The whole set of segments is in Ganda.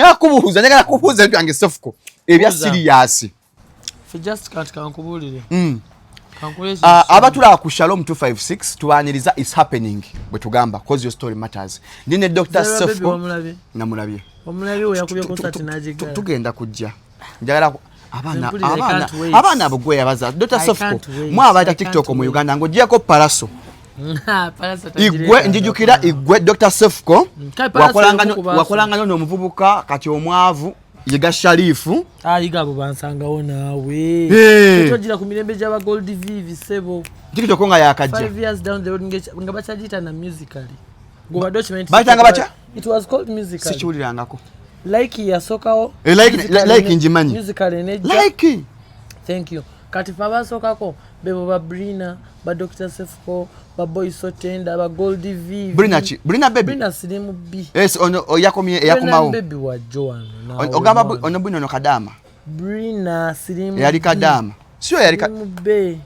Njagala kubuuza, njagala kubuuza ebintu byange, Sefuko, ebya Buuza. serious. Fe just kati kankubuulire. Kankubuulire. Abatulaba ku Shalom 256, tubaniriza. Is happening bwe tugamba, 'cause your story matters. Ndi ne Dr. Zara Baby. Sefuko. Wamulabye? Namulabye. Omulabye we yakubye concert n'agigala? Tugenda kujja, njagala abaana Mpulira, I abaana can't wait. Abaana abo gwe yabaza Dr. I Sefuko. can't wait. Mwe abayita I can't TikTok mu wait. Uganda, ng'ogyeko Palaso. Palaso Igwe tagireetanga. njijukira igwe Dr. Sefuko Kale Palaso wakolanga yomu ku baaso. wakolanga nyo n'omuvubuka kati omwavu Yiga Sharifu. Ayiga abo bansangawo naawe. Hey. Togira ku mirembe gy'aba Gold Vivi, sebo. TikTok nga yakajja. 5 years down the road, nga bakyagiyita na Musically. Ng'obadde okimanyi nti Bayitanga batya? It was called Musically. Sikiwulirangako. Like yasookawo. Eh, like ngimanyi. Musically nejja. Like Thank you. Kati fe abasookako bebo ba Brina, ba Dr. Sefuko, ba Boy Sotenda, ba Gold V. Brina ki? Brina Baby? Brina Sirimu B. Yes, ono yakomye eyakomawo. Baby wajjo wano naawe Ogamba mwana. ono bwino, ono Kadaama. Brina Sirimu Eyali B. Kadaama siyo yali Sirimu B,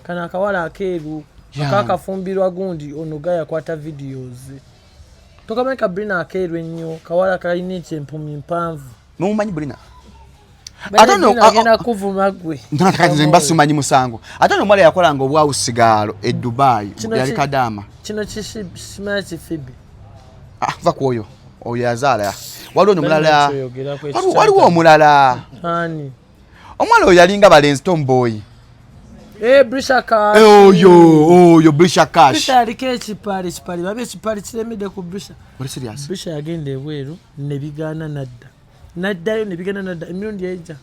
kano akawala akeeru akakafumbirwa gundi ono ga yakwata videos. Tokamanyi ka Brina akeeru ennyo, kawala kalina ekyempumi mpanvu. Mumumanyi Brina? Ate Brina agenda kuvuma gwe. Kati nze mba simanyi musango. Ate ono omuwala yakolanga obwawusigaalo e Dubai Kino yali Kadaama. Kino kimanya kifibi. Ah, va ku oyo, oyo yazaala. Waliwo ono omulala. Kyoyogerako. Waliwo omulala. Ani? Omuwala oyo yalinga balenzi, tomboy. Eh, Brisha Cash. Eh, oyo Brisha Cash. Brisha yaliko ekipali, ekipali babi, ekipali kiremedde ku Brisha. Oli serious? Brisha yagenda ebweru ne bigaana, nadda, naddayo ne bigaana, nadda emirundi ejja.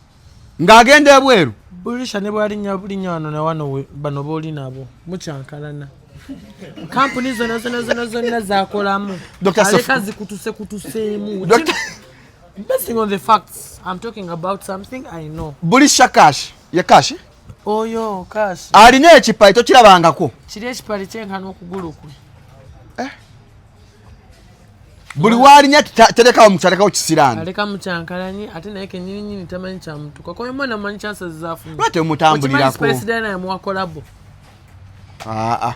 Ng'agenda ebweru? Brisha ne bwalinnya bulinnya wano na wano bano booli nabo mukyankalana. Kampuni zonna zonna zonna zonna zakolamu. Dr. Aleka Sefuko. zikutuse kutuseemu. Dr. Basing on the facts, I'm talking about something I know. Brisha Cash ye Cash. Oyo Cash. Alina ekipali, tokirabangako? Kiri ekipali kyenkana okugulu kwe. Buli waalinya terekawo mukyalekawo kisiraani. Aleka mukyankalanye ate naye kenyini nyini tamanyi kyamutuka koyo mwana manyi chances zafunye. Lwaki temutambulirako? Okimanyi Spice Diana yamuwa collabo? Aa.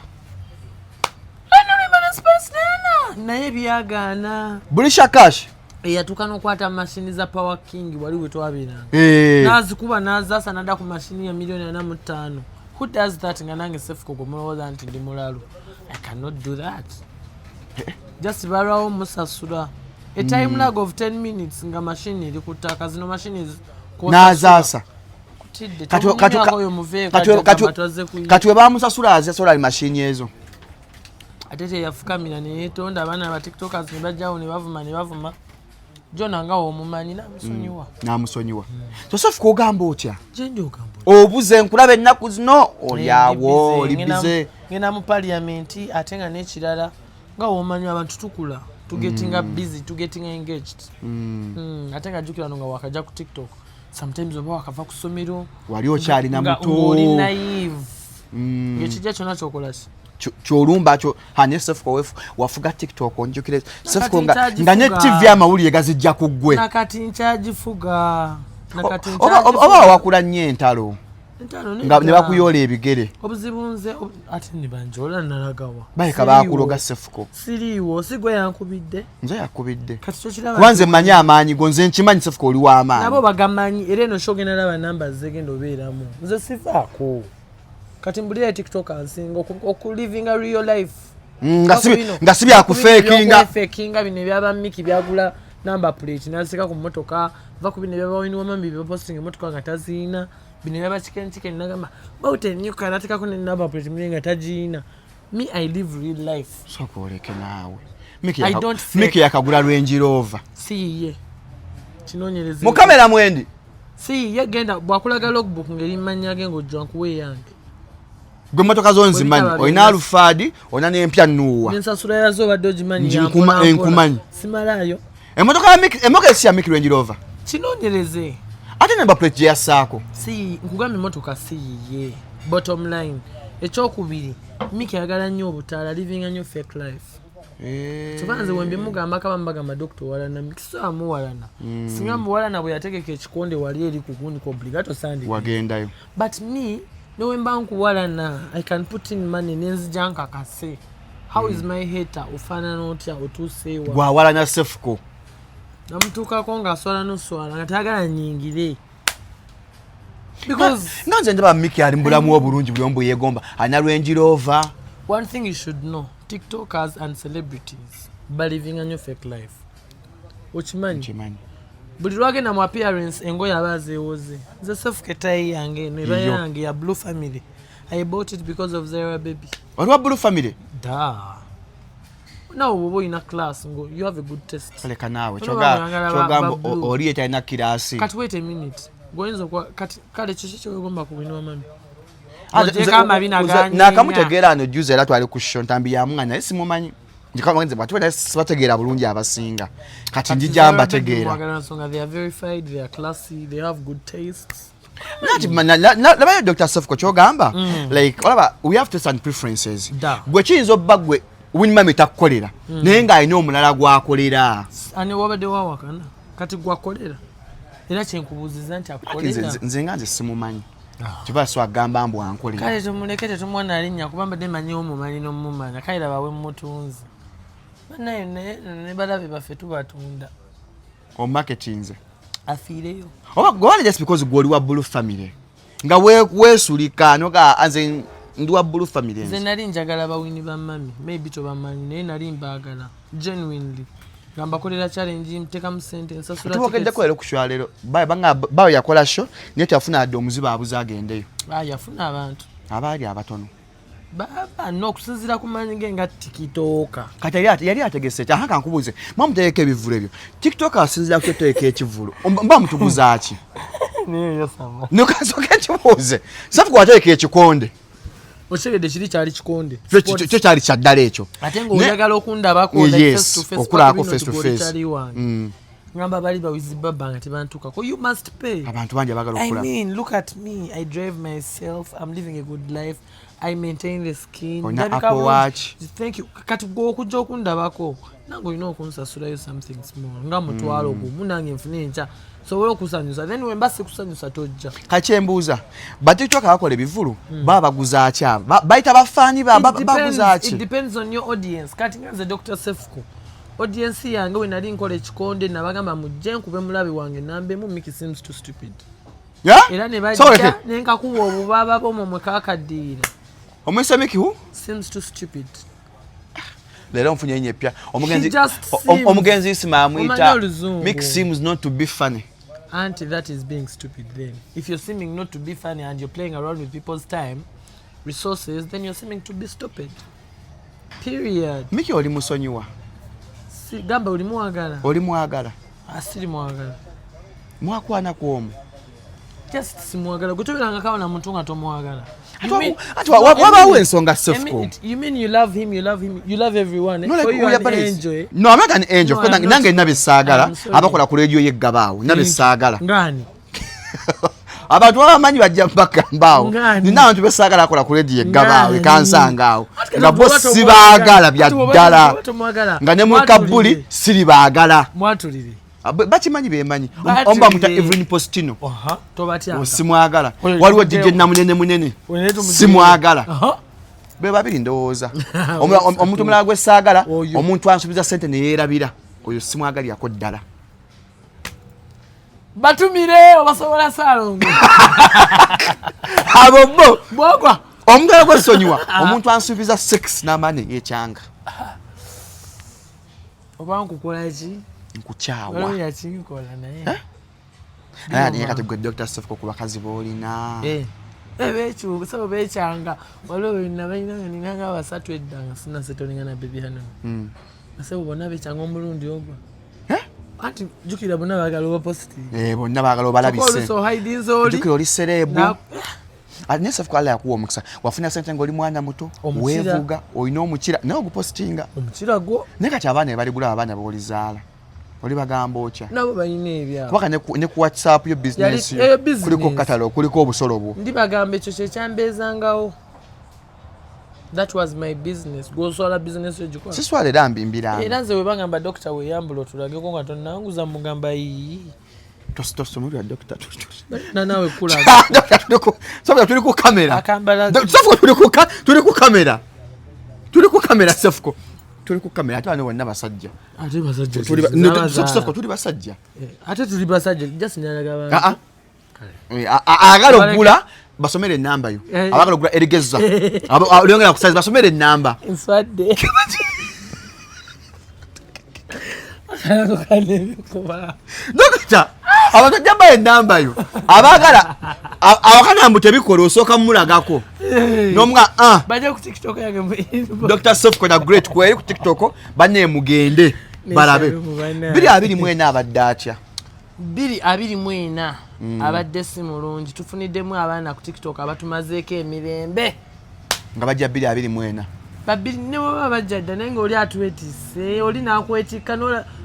Spice Diana naye byagaana. Brisha Cash. Eyatuuka n'okwata mashini za Power King wali we twabeeranga. Eh. N'azikuba n'azaasa n'adda ku mashini ya miliyoni 45. Who does that? Nga nange Sefuko gwe mulowooza nti ndi mulalu, I cannot do that. Just balwawo musasula a time lag of 10 minutes nga mashini eri ku ttaka. Zino mashini N'azaasa. Kutidde. Kati oyo muveeko. Twazze kuyi. Kati we bamusasula azasola mashini ezo. Ate teyafukamira neyetonda, abaana ba TikTokers ne bajjawo ne bavuma ne bavuma jona nga womumanyi, namusonyiwa. Namusonyiwa. So Sefuko, ogamba otya? Gyendi ogamba? Obuze, nkulaba ennaku zino oliawo, oli busy. Ngenda mu parliament, ate nga n'ekirala nga womanyi abantu tukula, tugetinga busy, tugetinga engaged. Ate nga jjukira no nga wakajja ku TikTok, sometimes oba wakava ku ssomero. Wali okyalina muto. Ng'oli naive, ng'ekijja kyonna kyokola ki? Kyolumba kyo hane. Sefuko wafuga TikTok, onjukire Sefuko nga Nkyagifuga. Nga ne TV amawulire gazijja ku ggwe. Nakati nkyagifuga, nakati Oba nkyagifuga. wakula nnyo entalo. Entalo nga ne nedda. bakuyoola ebigere. Obuzibu nze ate ne banjola nalagawa. Baleka bakuloga, Sefuko. Siriiwo, si gwe yankubidde. Nze yakubidde. Kati tokiraba? Kuba nze mmanyi amaanyi go, nze nkimanyi Sefuko oli w'amaanyi. Nabo bagamanyi, era eno show ogenda laba namba zegenda obeeramu. Nze sivaako. Kati mbulira, TikTok ansinga okulivinga real life. Nga si byakufeekinga. Fekinga bino ebyaba Miki byagula number plate nasika ku motoka, va ku bino ebyabawiniwamambi byebapostinga emotoka nga taziina, bino ebyaba chicken chicken nagamba bautenyuka natekako ne number plate muli nga tagiina. Me, I live real life. Sooka oleke naawe. I don't fake. Miki yakagula Range Rover. Si yiye, kinoonyereza. Mu kamera mwendi. Si yiye, genda bwakulaga logbook ngeri mmanya ge ng'ojja nkuwa eyange. Gwe emotoka zo nzimanyi. Bwe bitaba olina Alphard, olina n'empya Noah. Nensasula yazo obadde ogimanyi? Nji Ya mpola mpola. Nkumanyi. Simalaayo. Emotoka ya Miki, emotoka esi ya Miki Range Rover. Kinoonyereze. Ate number plate gye yassaako. Si nkugamba emotoka si yiye, bottom line. Ekyokubiri, Miki ayagala nnyo obutaala, livinga nnyo fake life. Kyova nze wembimugamba kaba mbagamba dokita owalana Miki, so muwalana. Singa muwalana bwe yategeka ekikonde wali eri ku gundi ku obligato sandi. Wagendayo. But me, newemba nkuwalana, I can put in money nenzija nkakase. How is my hater? Ofaanana otya? Otuuseewa? Gwawalana Sefuko. Namutuukako ng'aswala noswala nga tayagala nyingire because Nga nze ndaba Miki ali mu bulamu obulungi, buli omu bwe yeegomba, alina Range Rover. One thing you should know, TikTokers and celebrities balivinga nnyo fake life, okimanyi? Kimanyi. Buli lwagenda mu appearance, engoye aba azeewoze. Nze sefuka etayi yange eno eba Yiyo. yange ya Blue Family. I bought it because of Zera Baby. Oli wa Blue Family? Da, nawe bwoba olina class ngo you have a good taste. Leka naawe. Ono bamwagala Kyogamba ba blue. oli ye talina class. Kati wait a minute, goyinza okuba kati kale kiki kyewegomba ku Winnie wa Mami? Ah, Ogyeko amabina ganyinya. Nakamutegeera ano juzi, era twali ku show Ntambi yamugana, naye simumanyi. Nze sibategeera bulungi abasinga, kati njija mbategeera. Mwagala nsonga they are verified, they are classy, they have good tastes. Nati labayo Dr Sefco kyogamba, like olaba we have tastes and preferences. Da. Gwe kiyinza obba gwe Winnie Mami takukolera, naye ng'alina omulala gwakolera. Ani wabadde wawakana kati gwakolera? Era kyenkubuuziza nti Nze- akolera. Nze nga nze simumanyi, kiba so agamba mbu ankolera. Kale tumuleke, tetumwana linnya kuba mbadde manyiwo mumanyi n'omumanya. Kale laba we mutunzi banaye ne balabe baffe tubatunda. Omaketinze. Afiireyo. Oba gwali just because gwoli wa Blue Family nga weesulika noga nze ndi wa Blue Family. Nze Nze nali njagala bawini ba mami, maybe tobamanyi, naye nali mbaagala genuinely nga mbakolera challenge, ntekamu sente, nsasula Tubogeddeko tickets. leero ku kyaleero bayo yakola show naye teyafuna adde omuzibu abuze agendeyo. Ah, yafuna abantu. Abaali abatono. Baba n'okusinziira ku maanyi ge nga TikToker. Kati yali ategese ki? Aha, kankubuuze, mwamutegeka ebivulu ebyo, TikTok asinzira kuteteeka ekivulu, mba mutuguza ki? Nokasooka ekibuuze safu kwateeka ekikonde. Okitegedde, kiri kyali kikonde. Kyo kyali kyaddala ekyo. Ate ng'oyagala okundabako like Yes, face to face, okulabako paka face to bino tigoli face. kyali wange. Ngamba bali bawizi baba nga tebantuukako, you must pay. Abantu bangi abagala I okulaba. mean, look at me. I drive myself. I'm living a good life. I maintain the skin. Olina Ndabika Apple bulungi. Watch. Thank you. Kati gwe okujja okundabako, nange olina okunsasulayo something small nga mutwalo gumu, nange nfune enkya sobole okusanyusa. Then wemba sikusanyusa tojja. Kakyembuuza, baTikTok abakola ebivulu baba baguza ki? Abo bayita bafaani It baguza depends, it ki? depends on your audience. Kati nga nze Dr. Sefco, audience yange we nali nkola ekikonde nabagamba mujje nkube mulabe wange nambemu Mickey seems too stupid. Yeah? Era ne So, bajja leke, ne nkakuba obubaaba bwomwo mwe kakaddiira. Omuyise Mickey who? Seems too stupid. Leero nfunye erinnya eppya. Omugenzi He just seems- omugenzi Isima amuyita Omanyi oluzungu. Mick seems not to be funny. Auntie, that is being stupid then. If you're seeming not to be funny and you're playing around with people's time, resources, then you're seeming to be stupid. Period. Mickey oli musonyiwa? Si, gamba oli mwagala. Oli mwagala? Asiri mwagala. Mwakwana omu? Just simwagala. Gwe tobeerangako awo na muntu nga tomwagala. Ate wabaawo ensonga A Sefco. minute. You mean you love him, you love him, you love everyone, eh? No, like, For you we are an buddies. angel, eh? No, I'm not an angel. No, Of course, I'm not. nange nina besaagala I'm sorry. abakola ku radio y'eggabaawo, nina besaagala. Ngani? Abantu abamanyi bajja bagambaawo. Ngani? Nina abantu besaagala akola ku radio y'eggabaawo, Ngani? ekansangaawo Ate kati nga bo bw'oba sibaagala tomwagala, bya ate bw'oba ddala tomwagala, nga ne mu mwatulire. kabbuli siribaagala. Mwatulire. Bakimanyi, bemanyi. Batulire. Omu bamuta Evelyn Postino. Aha, tobatyanga. Simwagala. Oyo Waliwo tumuggyeyo. DJ Namunene munene, Oyo naye tumuggyeyo. simwagala. Aha. Be babiri ndowooza. Omuntu omulala gwe saagala, Oyo. omuntu ansuubiza sente neyeerabira, oyo simwagalirako ddala. Batumire obasobola Saalongo. Abo bo. Bwogwa. Omugala gwesonyiwa, omuntu ansuubiza sex n'amaanyi egekyanga. Oba nkukola ki? Nkukyawa. Waliwo yakinkola naye. Naye naye kati gwe Dr Sefco, ku bakazi b'olina? Eh, eh, bekyuka sabo bekyanga. Waliwo nabalina nga nina nga basatu edda nga sinasettlinga na baby Hanon. Asebo bonna bekyanga omulundi ogwo. Eh? Anti jjukira bonna baagala oba positive. Eh, bonna baagala obalabise. Oluusi ohaidinza oli. Jjukira oli celeb. Naye Sefco, Allah yakuwa omukisa, wafuna sente ng'oli mwana muto. Omukira. Weevuga, olina omukira naye ogupositinga. Omukira gwo. Naye kati abaana bebaligula, abaana b'olizaala, oli bagamba otya? Nabo balina ebyabwe. Kubaka ne ku WhatsApp yo business Yali- eyo yo business. kuliko katalo, kuliko obusolo bwo. Ndibagamba ekyo kyekyambeezangawo. That was my business. Gwoswala business ogikola. Siswala, era mbimbiranga. Era nze bwe bagamba dokita weeyambula otulageko nga tonnanguza, mugamba yiyi. Tosomulira dokita. Nanaawe kulaga. Sefco, tuli ku kamera. Akambala Sefco, tuli ku kamera, tuli ku kamera, Sefco. Tuli ku kamera, ate bano bonna basajja. Ate basajja. Tuli tuli basajja. Ate tuli basajja, just nalaga abantu. Ah, ah. Ayagala okugula, basomere enamba yo. Abagala okugula erigeza, oliyongera ku size, basomere enamba. Nswadde. Akalango. Dokita, abantu ajja bayo enamba yo. Abaagala awakanambu tebikola, osooka mumulagako nomuga, ah. Bajja ku TikTok yange mu inbox. Dr Sefco the Great kweri ku TikTok, banne mugende balabe. Banaye. 2024 abadde atya? 2024 abadde si mulungi. Tufuniddemu abaana ku TikTok abatumazeeko emirembe. Nga bajja 2024? Babiri ne baba bajja dda, naye nga oli atwetisse, oli n'akwetikka,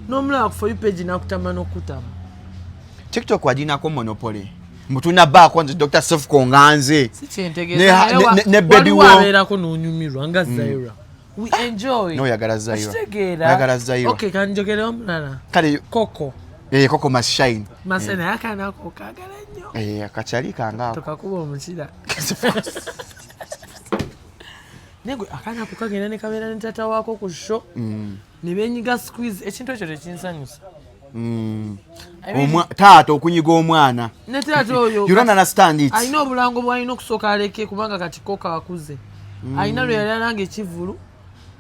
n'omulaba ku For You page n'akutama n'okutama. TikTok waginako monopoly, mbutunabaako nze Dr Sefco nga nze. Si kyentegeeza. Ne baby Waliwo abeerako n'onyumirwa nga Zaira. We enjoy. Noyagala Zaira. Okitegeera? Oyagala Zaira. Okay, kanjogereho omulala. Kale. Koko. Koko Mashine. Mase, naye akaana ako kaagala nnyo. Akakyali kangaako. Tokakuba omukira. Naye gwe, akaana ako kagenda ne kabeera ne taata waako ku show ne benyiga squeeze. Ekintu ekyo tekinsanyusa. I mean, Taata okunyiga omwana. Ne taata oyo You don't understand it. alina obulango bwalina okusooka aleke, kubanga kati koko akuze. Alina lwe yali alanga ekivulu,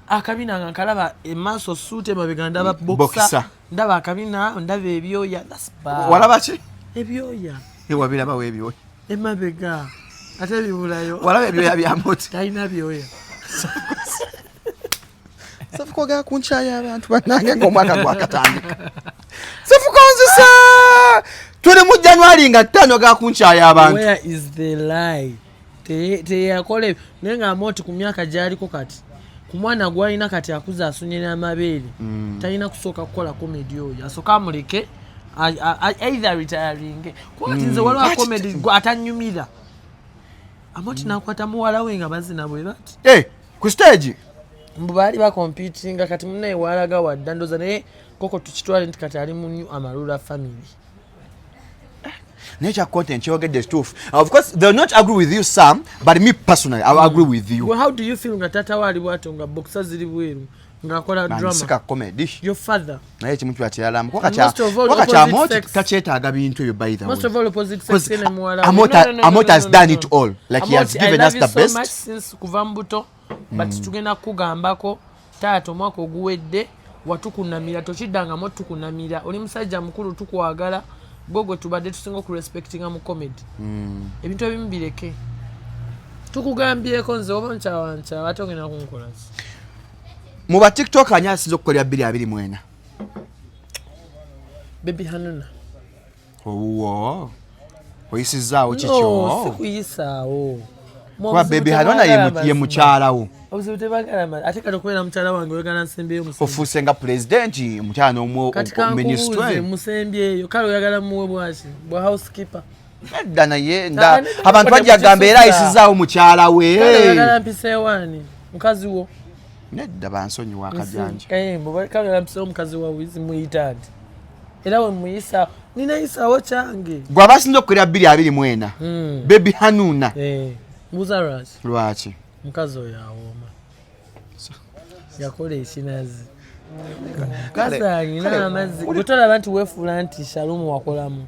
akabina nga nkalaba emaaso suuti, emabega ndaba Boxer. boxer, ndaba akabina, ndaba ebyoya. That's bad. Walaba ki? Ebyoya. Wabirabawo ebyoya? Emabega, ate bibulayo. Walaba ebyoya bya muti? Talina byoya. Sefuko ga kunkyaya abantu bannange ngaomwaka gwakatandika. Sefuko nzisa, tuli mu January nga 5, ga kunkyaya abantu. Where is the lie? Teyakola ebyo, naye nga Amoti ku myaka gy'aliko kati, ku mwana gw'alina kati, akuze asunye n'amabeere, talina kusooka kukola comedy. Oyo asooka amuleke either retiring, kuba kati nze waliwo Lwaki comedy gwe atanyumira. Amoti nakwata muwala we nga bazina bwe bati. Eh, ku stage. Mbu baali bacompetinga. Kati munaye walaga wadda ndoza, naye koko tukitwale nti kati ali mu new Amarula family. Naye kya content kyogedde kituufu. Of course they will not agree with you, Sam, but me personally, I will agree with you. Well, how do you feel nga taata we ali bwatyo, nga boxer ziri bweru, ng'akola drama? Sika comedy. Your father. Naye ekimu kiba kiralamu. And most of all, opposite sex. Takyetaaga bintu ebyo, by the Most way. of all, opposite sex 'Cause ne muwala we. Amota, No, no, no, Amota no, has no, done no. it all. Like he has Amoti, I given love us you the so best. much since kuva mu buto, but tugenda kukugambako, taata, omwaka oguwedde watukunamira, tokiddangamu tukunamira. Oli musajja mukulu, tukwagala, gwe gwe tubadde tusinga okurespectinga mu comedy. Ebintu ebimu bireke, tukugambyeko. Nze oba nkyawa nkyawa, ate ogenda kunkola ki? Mu ba TikTok ani asinza okukolera 2024? Baby Hanuna. Owuwo oyisizaawo? No, Kikyo. sikuyisaawo. Kuba Baby Hanuna ye mukyalawo. Obuzibu tebagala ate kati okubeera mukyala wange oyagala nsembeyo musembe. Ofuuse nga pulezidenti, omukyala n'omu Kati kankubuuze, minisitule. Musembyeyo, kale oyagala muwe bwaki? Bwa housekeeper? Nedda, naye nda Ah, nedda, abantu nedda, bajja gamba era kukisusa. ayisizaawo mukyala we. Kale oyagala mpiseewaani mukazi wo? Nedda, bansonyiwa akajanja. Eh, kale oyagala mpiseewo mukazi wa Wizi, muyita nti era we muyisa ninayisaawo kyange. Gwe abasinza okukolera 2024? Baby Hanuna. Eh, mbuuza lwaki? Lwaki? Mukazi oyo awooma, yakola ekinazi. Mukazi alina amazzi. Gwe tolaba nti weefuula nti Shalumu wakolamu,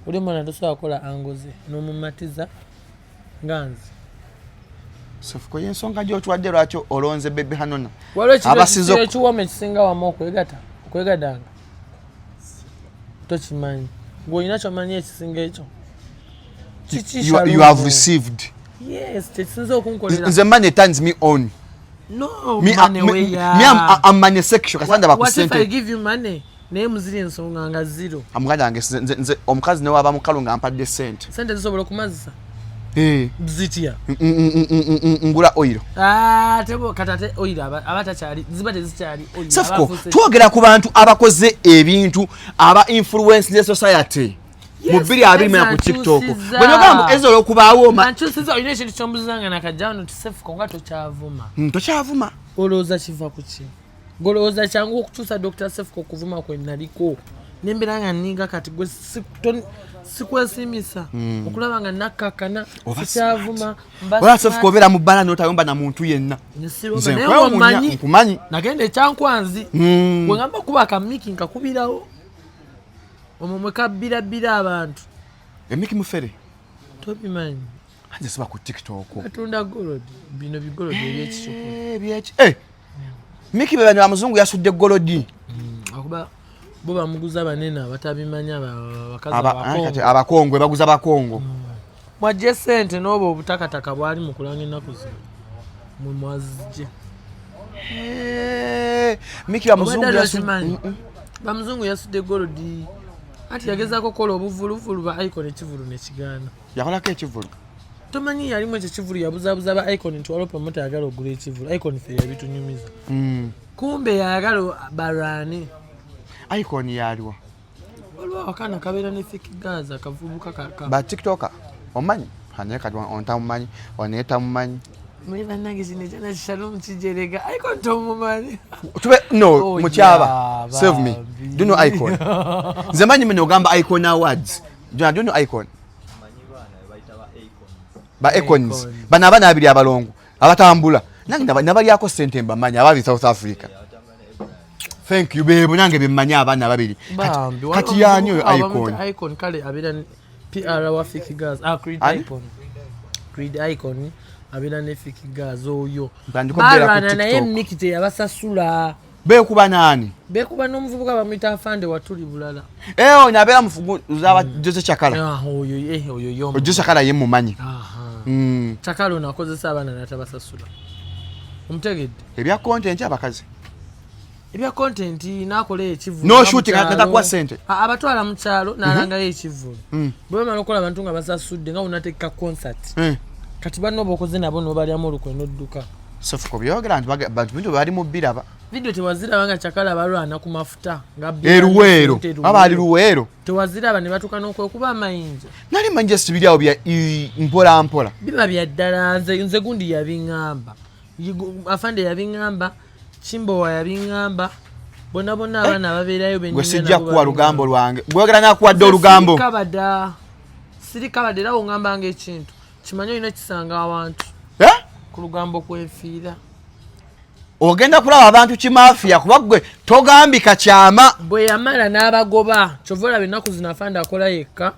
oli omwana tosobola kukola angoze n'omumatiza nga nze. Sofuko, yensonga gyotwadde lwaki olonze Baby Hanuna? Waliwo ekintu Abasinza ekiwooma ekisinga wamu okwegata okwegadanga, tokimanyi. Gweolina kyomanyi ekisinga ekyo kiki? You have received. Yes, kyekisinza okunkolera. Nze money turns me on. No. Me, Money me, I'm money sexual kasanda. What if I Bakusente. give you money, naye muziri ensonga nga zero? Muganda wange, nze omukazi newaba mukalu nga mpadde sente. Sente zisobola okumazisa? Eh, Zitya? Ngula oil. Ah, kati ate oil aba takyali, ziba tezikyali oil, Sefuko, aba afuuse- twogera ku bantu abakoze ebintu, aba influence ne society mu Yes, 2024 ku TikTok. ankyusiza. Bwe nogamba ezo olwokubaawo Ankyusiza. Olina ekintu kyombuzanga nakajjano nti Sefuko nga tokyavuma. Tokyavuma. Olowooza kiva ku ki? Golowooza kyangu okukyusa Dr Sefuko okuvuma kwe naliko? Nembeera nga ninga kati gwe sikwesimisa okulaba nga nakkakkana, Oba sikyavuma, mba Oba smart. Sefuko obeera mu bbala n'otayomba na muntu yenna. Nsiroba, Nze naye nkwewuunya, omanyi. Nkumanyi. Nagenda ekyankwanzi, bwe ngamba kuba akamiki nkakubirawo omwo mwe kabbirabbira abantu. Emiki mufere. Tobimanyi? Nze siba ku TikTok. Atunda gold, bino bigolodi ebyekisuku. Eh, byeki? Eh, Miki be bano amuzungu yasudde golodi. Akuba bo bamuguza banene abatabimanyi, abakazi Ah, kati abakongo. Abakongwe baguza bakongo. Mwajje sente n'obwo obutakataka bwali mu kulanga ennaku zino, mwe mwazije. Eh, Miki bamuzungu Obadde yasudde okimanyi? Bamuzungu yasudde golodi, anti yagezaako kukola obuvuluvulu ba Icon, ekivulu nekigaana. Yakolako ekivulu? Tomanyi yalimu ekyo ekivulu, yabuzaabuza ba Icon nti waliwo promota ayagala ogula ekivulu. Icon fe yabitunyumiza. Kumbe yayagala balwane. Icon yaliwa? Waliwo akaana kabeera ne Fik Gaza, akavubuka Ba TikToker omanyi anaye kati ontamumanyi onaye tamumanyi. Muli bannange, kino ekyana Shalom kijerega, Icon tomumanyi? Tube no. Oh, Mukyaba, yeah, save me. bambi. Do you know Icon? Nze manyi mino ogamba Icon Awards. Do you know Icon? Ba Icons. Icons. Bano abaana abiri abalongo abatambula nange nabalyako sente, mbamanyi abali South Africa. Thank you, bebo nange bemmanyi abaana babiri. Bambi, Kati waliwo yani oyo omuvubuka Icon? bamuyita Icon, kale abeera PR wa Fik Gas, ah, Creed. Ani? Icon, Creed Icon abeera ne Fik Gas oyo. Ntandika okubeera ku Balwana naye. TikTok. Miki teyabasasula. Bekuba naani? Bekuba n'omuvubuka bamuyita Afande Watuli Bulala. Eh, ono abeera mufugu zaba Jose Chakala. Ah, oyo, eh, oyo yomu. Jose Chakala ye mumanyi. Aha. Chakala ono akozesa abaana n'atabasasula, omutegedde? Ebya content abakazi. Ebya content, n'akola ekivulu No nga mu shooting, kyalo. natakuwa ssente. Ah, abatwala mu kyalo n'alangayo ekivulu, bwe bamala okukola abantu nga basasudde, nga unateeka concert. Kati banno bokoze nabo nobalyamu olukwe n'odduka. Sefuko byogera nti bantu bintu bali mu biraba. Video tewaziraba nga Chakala balwana ku mafuta nga Eruweero. ssente Luweero. Aba ali Luweero. Tewaziraba ne batuuka n'okwekuba amayinja? Nali manyi just biri awo bya mpola mpola. Biba bya ddala. Nze gundi yabiŋŋamba. Afande yabiŋŋamba, Kimbowa yabiŋŋamba, bonna bonna abaana babeerayo. Gwe sijja kuwa lugambo lwange, gwogera nakuwadde olugambo. Kabada siri kabada, era oŋŋamba nga ekintu kimanyi olina kisanga awantu. Eh? Ku lugambo kwenfiira. Ogenda kulaba abantu kimafiya kuba gwe togambika kyama. Bwe yamala n'abagoba, kyova olaba ennaku zino Afande akola yekka,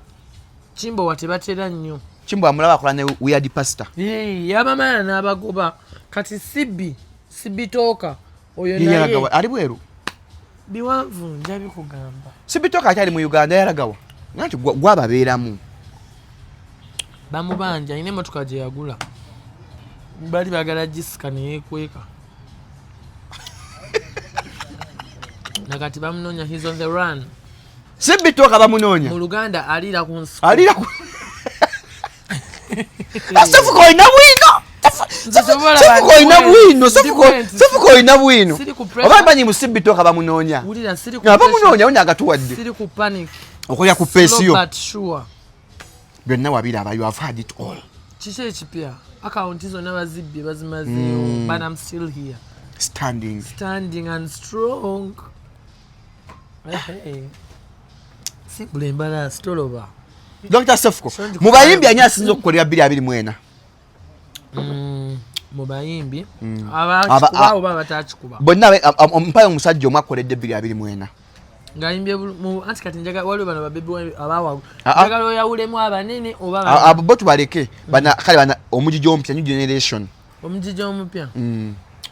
Kimbowa tebatera nnyo. Kimbo amulaba akola ne Weird Pastor. Eh, yabamala n'abagoba. Kati Sibi Sibitooka oyo Ye naye yalagawa? Ali bweru? Biwanvu, nja bikugamba. Sibitoka akyali mu Uganda? Yalagawa nti gwababeeramu? Bamubanja, alina emotoka gye yagula, bali bagala gisika neyekweka, nakati bamunoonya, he's on the run. Sibitoka bamunoonya? Mu Luganda aliira ku nsiko. Alira ku Sefuko olina bwino. Nze sobola. Sefuko olina bwino. Ndi bwenti. Sefuko olina bwino. Siri ku pressure. Oba mbanyi mu Sibitoka bamunoonya? Wulira, siri ku Nga pressure. bamunoonya wona agatuwadde. Siri ku panic. Okolera ku pace Slow yo. but sure. Byonna wabiraba, you have had it all. Kiki ekipya? Akawunti zonna bazibbye, bazimazeewo, but I'm still here. Standing. Standing and strong. Hey. Simbula embalaasi toloba. Dr Sefuko, Sonji. mu bayimbi ani asinza okukolera 2024? Mu bayimbi abakikuba oba abatakikuba? Bonna mpayo omusajja omu akoledde 2024. Ng'ayimbye anti kati njaga waliwo bano babebi abawagu. Ah, ah. Njagala oyawulemu abanene oba Abo bo tubaleke. Bana kale bana omugigi omupya, new generation. Omugigi omupya.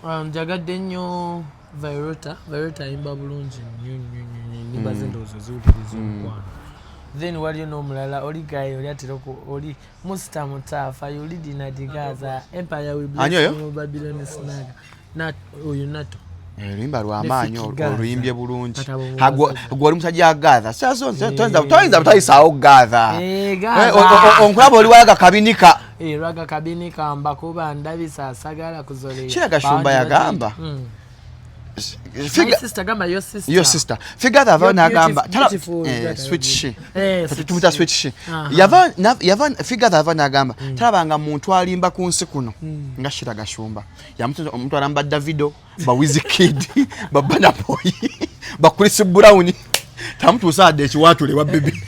Ah, njagadde nnyo Vyroota. Vyroota ayimba bulungi nnyo nnyo nnyo nnyo, ennyimba ze ndowooza ziwuliriza omukwano. Then waliyo n'omulala oli guy oli atera oli Musta Mutafa yulidina digaza empire we Ani oyo? bless Babylon snaga na oyo nato. Oluyimba lwamaanyi. Ne Fik Gaza. Oluyimbye bulungi. Kati abo Ha, basajja. gwe oli musajja wa Gaza. Toyinza butayisaawo Gaza. Eh, Gaza. Onkulaba oli walaga kabinika. Eh, lwaga kabinika mbakuba ndabisa sagala kuzoleya. Kiraga Shumba yagamba. My sister, gamba your sister. Your sister Figure ava You're n'agamba beautiful, Sweet she. Eh, sweet Tumuta she. Sweet she. Aha. Yava Figure ava n'agamba talabanga muntu alimba ku nsi kuno nga Shira Gashumba. Yamutuza omuntu alamba Davido, ba Wizkid, ba Burna Boy, ba Chris Brown. Tamutuusa adde ekiwaatule wa Bebe.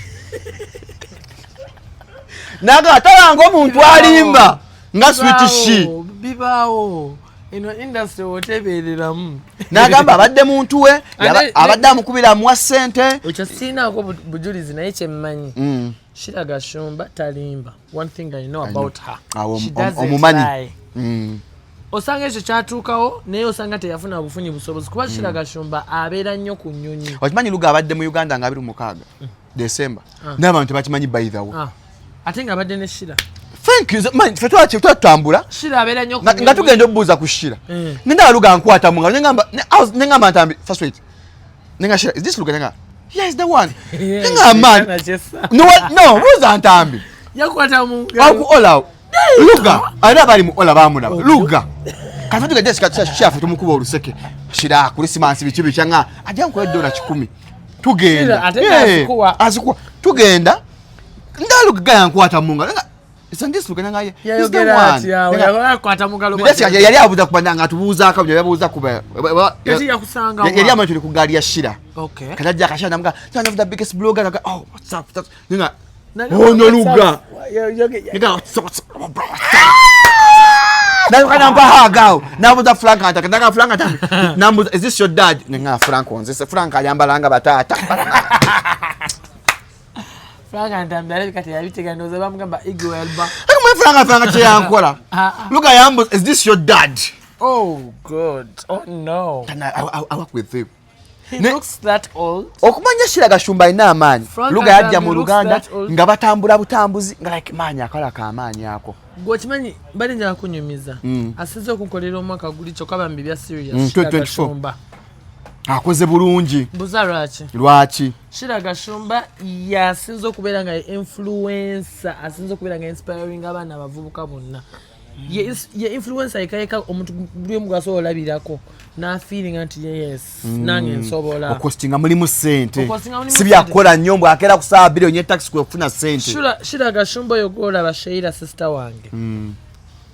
Naga talanga omuntu alimba nga Sweet She. Bibaawo eno industry wotebeereramu. N'agamba abadde muntu we, abadde amukubira amuwa ssente. Ekyo siinaako bujulizi, naye kyemmanyi, Shira Gashumba talimba. One thing I know about her, she doesn't omumanyi. lie. Osanga ekyo kyatuukawo, naye osanga teyafuna bufunyi busobozi, kuba Shira Gashumba abeera nnyo ku nnyonyi. Okimanyi Luga abadde mu Uganda nga 26 December, n'abantu tebakimanyi, by the way. Ah, ate nga abadde ne Shira. Thank you. Man, ffe twatambula Shira abeera nnyo ku nga nnyonyi. Tugenda obuuza ku Shira, nendaba Luga nkwata mu ngalo, nengamba Ntambi, first wait, nenga Shira, is this Luga? Nenga, yeah, is the one. Nenga, man, no, what? No, buuza Ntambi. Yakwata mu ngalo. Aku ola Luga alina abali mu ola bamulaba Luga. Kati tugende kyafe tumukuba oluseke. Shira Christmas biki biki nga ajja nkuwa $100. Tugenda. Shira, ate Yeah, azikuwa. Azikuwa. Tugenda ndaluga gaya nkwata mu ngalo. Isn't this Luga? Nenga, yeah, he's the Yayogera one. atya awo? Yakwata mu ngalo. Yali abuuza kuba nga atubuuzaako byo yabuuza kuba Kati yakusanga wa? Yali amanyi tuli ku gaali ya Shira. Kati ajja akashira namuga, "Son of the biggest blogger." Naga, "Oh, what's up, what's up?" Nenga, ono Luga. Nigga, what's up, what's up, bro, what's up? Naluka nampa hug awo. Nabuuza Frank Ntaka, naga Frank Ntaka. Nambuuza, "Is this your dad?" Nenga Frank onzise. Frank ayambala nga bataata. Frank Ntambi alabika teyabitega, ndowooza bamugamba Igwe Elba. Mwe Frank kye yankola. Ah, ah. Luga yambuuza, "Is this your dad?" Oh God, oh no. And I work with him. He looks that old? Okumanya Shira Gashumba alina amaanyi. Frank Luga yajja mu Ntambi looks Luganda that old. nga batambula butambuzi nga like maanyi akola kamaanyi ako. Gwe okimanyi, mbadde njala kunyumiza, asinze okunkolera omwaka guli kyokka bambi bya serious, Shira 2024. Gashumba. Akoze bulungi. Mbuza lwaki. Lwaki? Shira Gashumba yasinze okubeera nga influencer, asinze okubeera nga inspiring abaana abavubuka bonna. Ye influencer yekayeka omuntu buli omu gwasobola olabirako n'afeelinga nti yes, nange nsobola. Okostinga mulimu ssente. Okostinga mulimu Si byakukola nnyo mbw akeera ku saawa 2 onye taxi kwe kufuna ssente. Shira Gashumba oyo gwolaba, Sheira sister wange,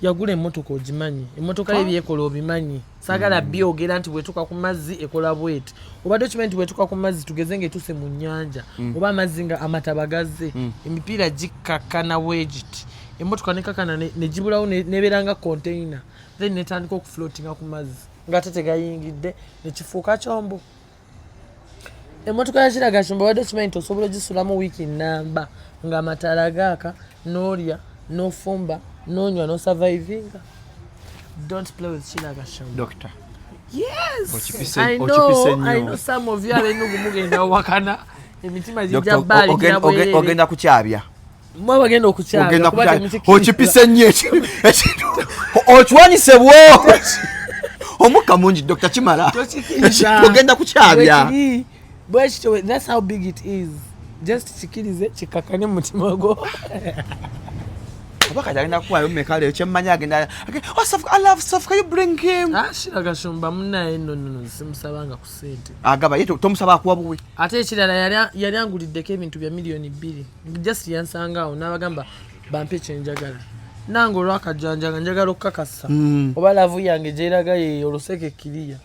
yagula emmotoka ogimanyi, emmotoka ye byekola obimanyi, saagala byogera nti bwetuuka ku mazzi ekola bweti. Obadde okimanyi nti bwetuuka ku mazzi, tugeze nga etuuse mu nnyanja oba amazzi nga amataba gazze, emipiira gikkakkana bwegiti, emmotoka nekakana ne gibulawo nebeera nga container, then netandika okufloatinga ku mazzi nga ate tegayingidde, nekifuuka kyombo. Emmotoka ya Shira Gashumba, obadde okimanyi nti osobola ogisulamu wiiki namba ng'amataala gaaka, n'olya, n'ofumba, n'onywa, n'osurvivinga? Don't play with Shira Gashumba. Doctor. Yes. Okipise I know, nnyo. I know some of you ab'Enugu mugenda wakana emitima gijja Doctor, baalikira bwereere. Ogenda kukyabya. Mwe bagenda okukyabya Ogenda kuba kukyabya. temukikkiriza. Okipise nnyo ekintu okiwanyise bwo omukka mungi, Doctor, kimala. Tokikkiriza. Ogenda kukyabya. Bwekiri, bwekityo, that's how big it is. Just kikirize kikakkane mu mutima gwo. Oba kati agenda kuwayo mmeka leero? Kyemmanyi agenda oh, Safka, I love Safka, you bring him. Ah, Shira Gashumba munnaye, nno nno simusabanga ku ssente. Agaba ye tomusaba akuwa buwi. Ate ekirala, yali anguliddeko ebintu bya 2 million. Just yansanga awo n'abagamba bampe kyenjagala, nange olwakajanja nga njagala okukakasa oba love yange gyeraga ye oluseke kiriya,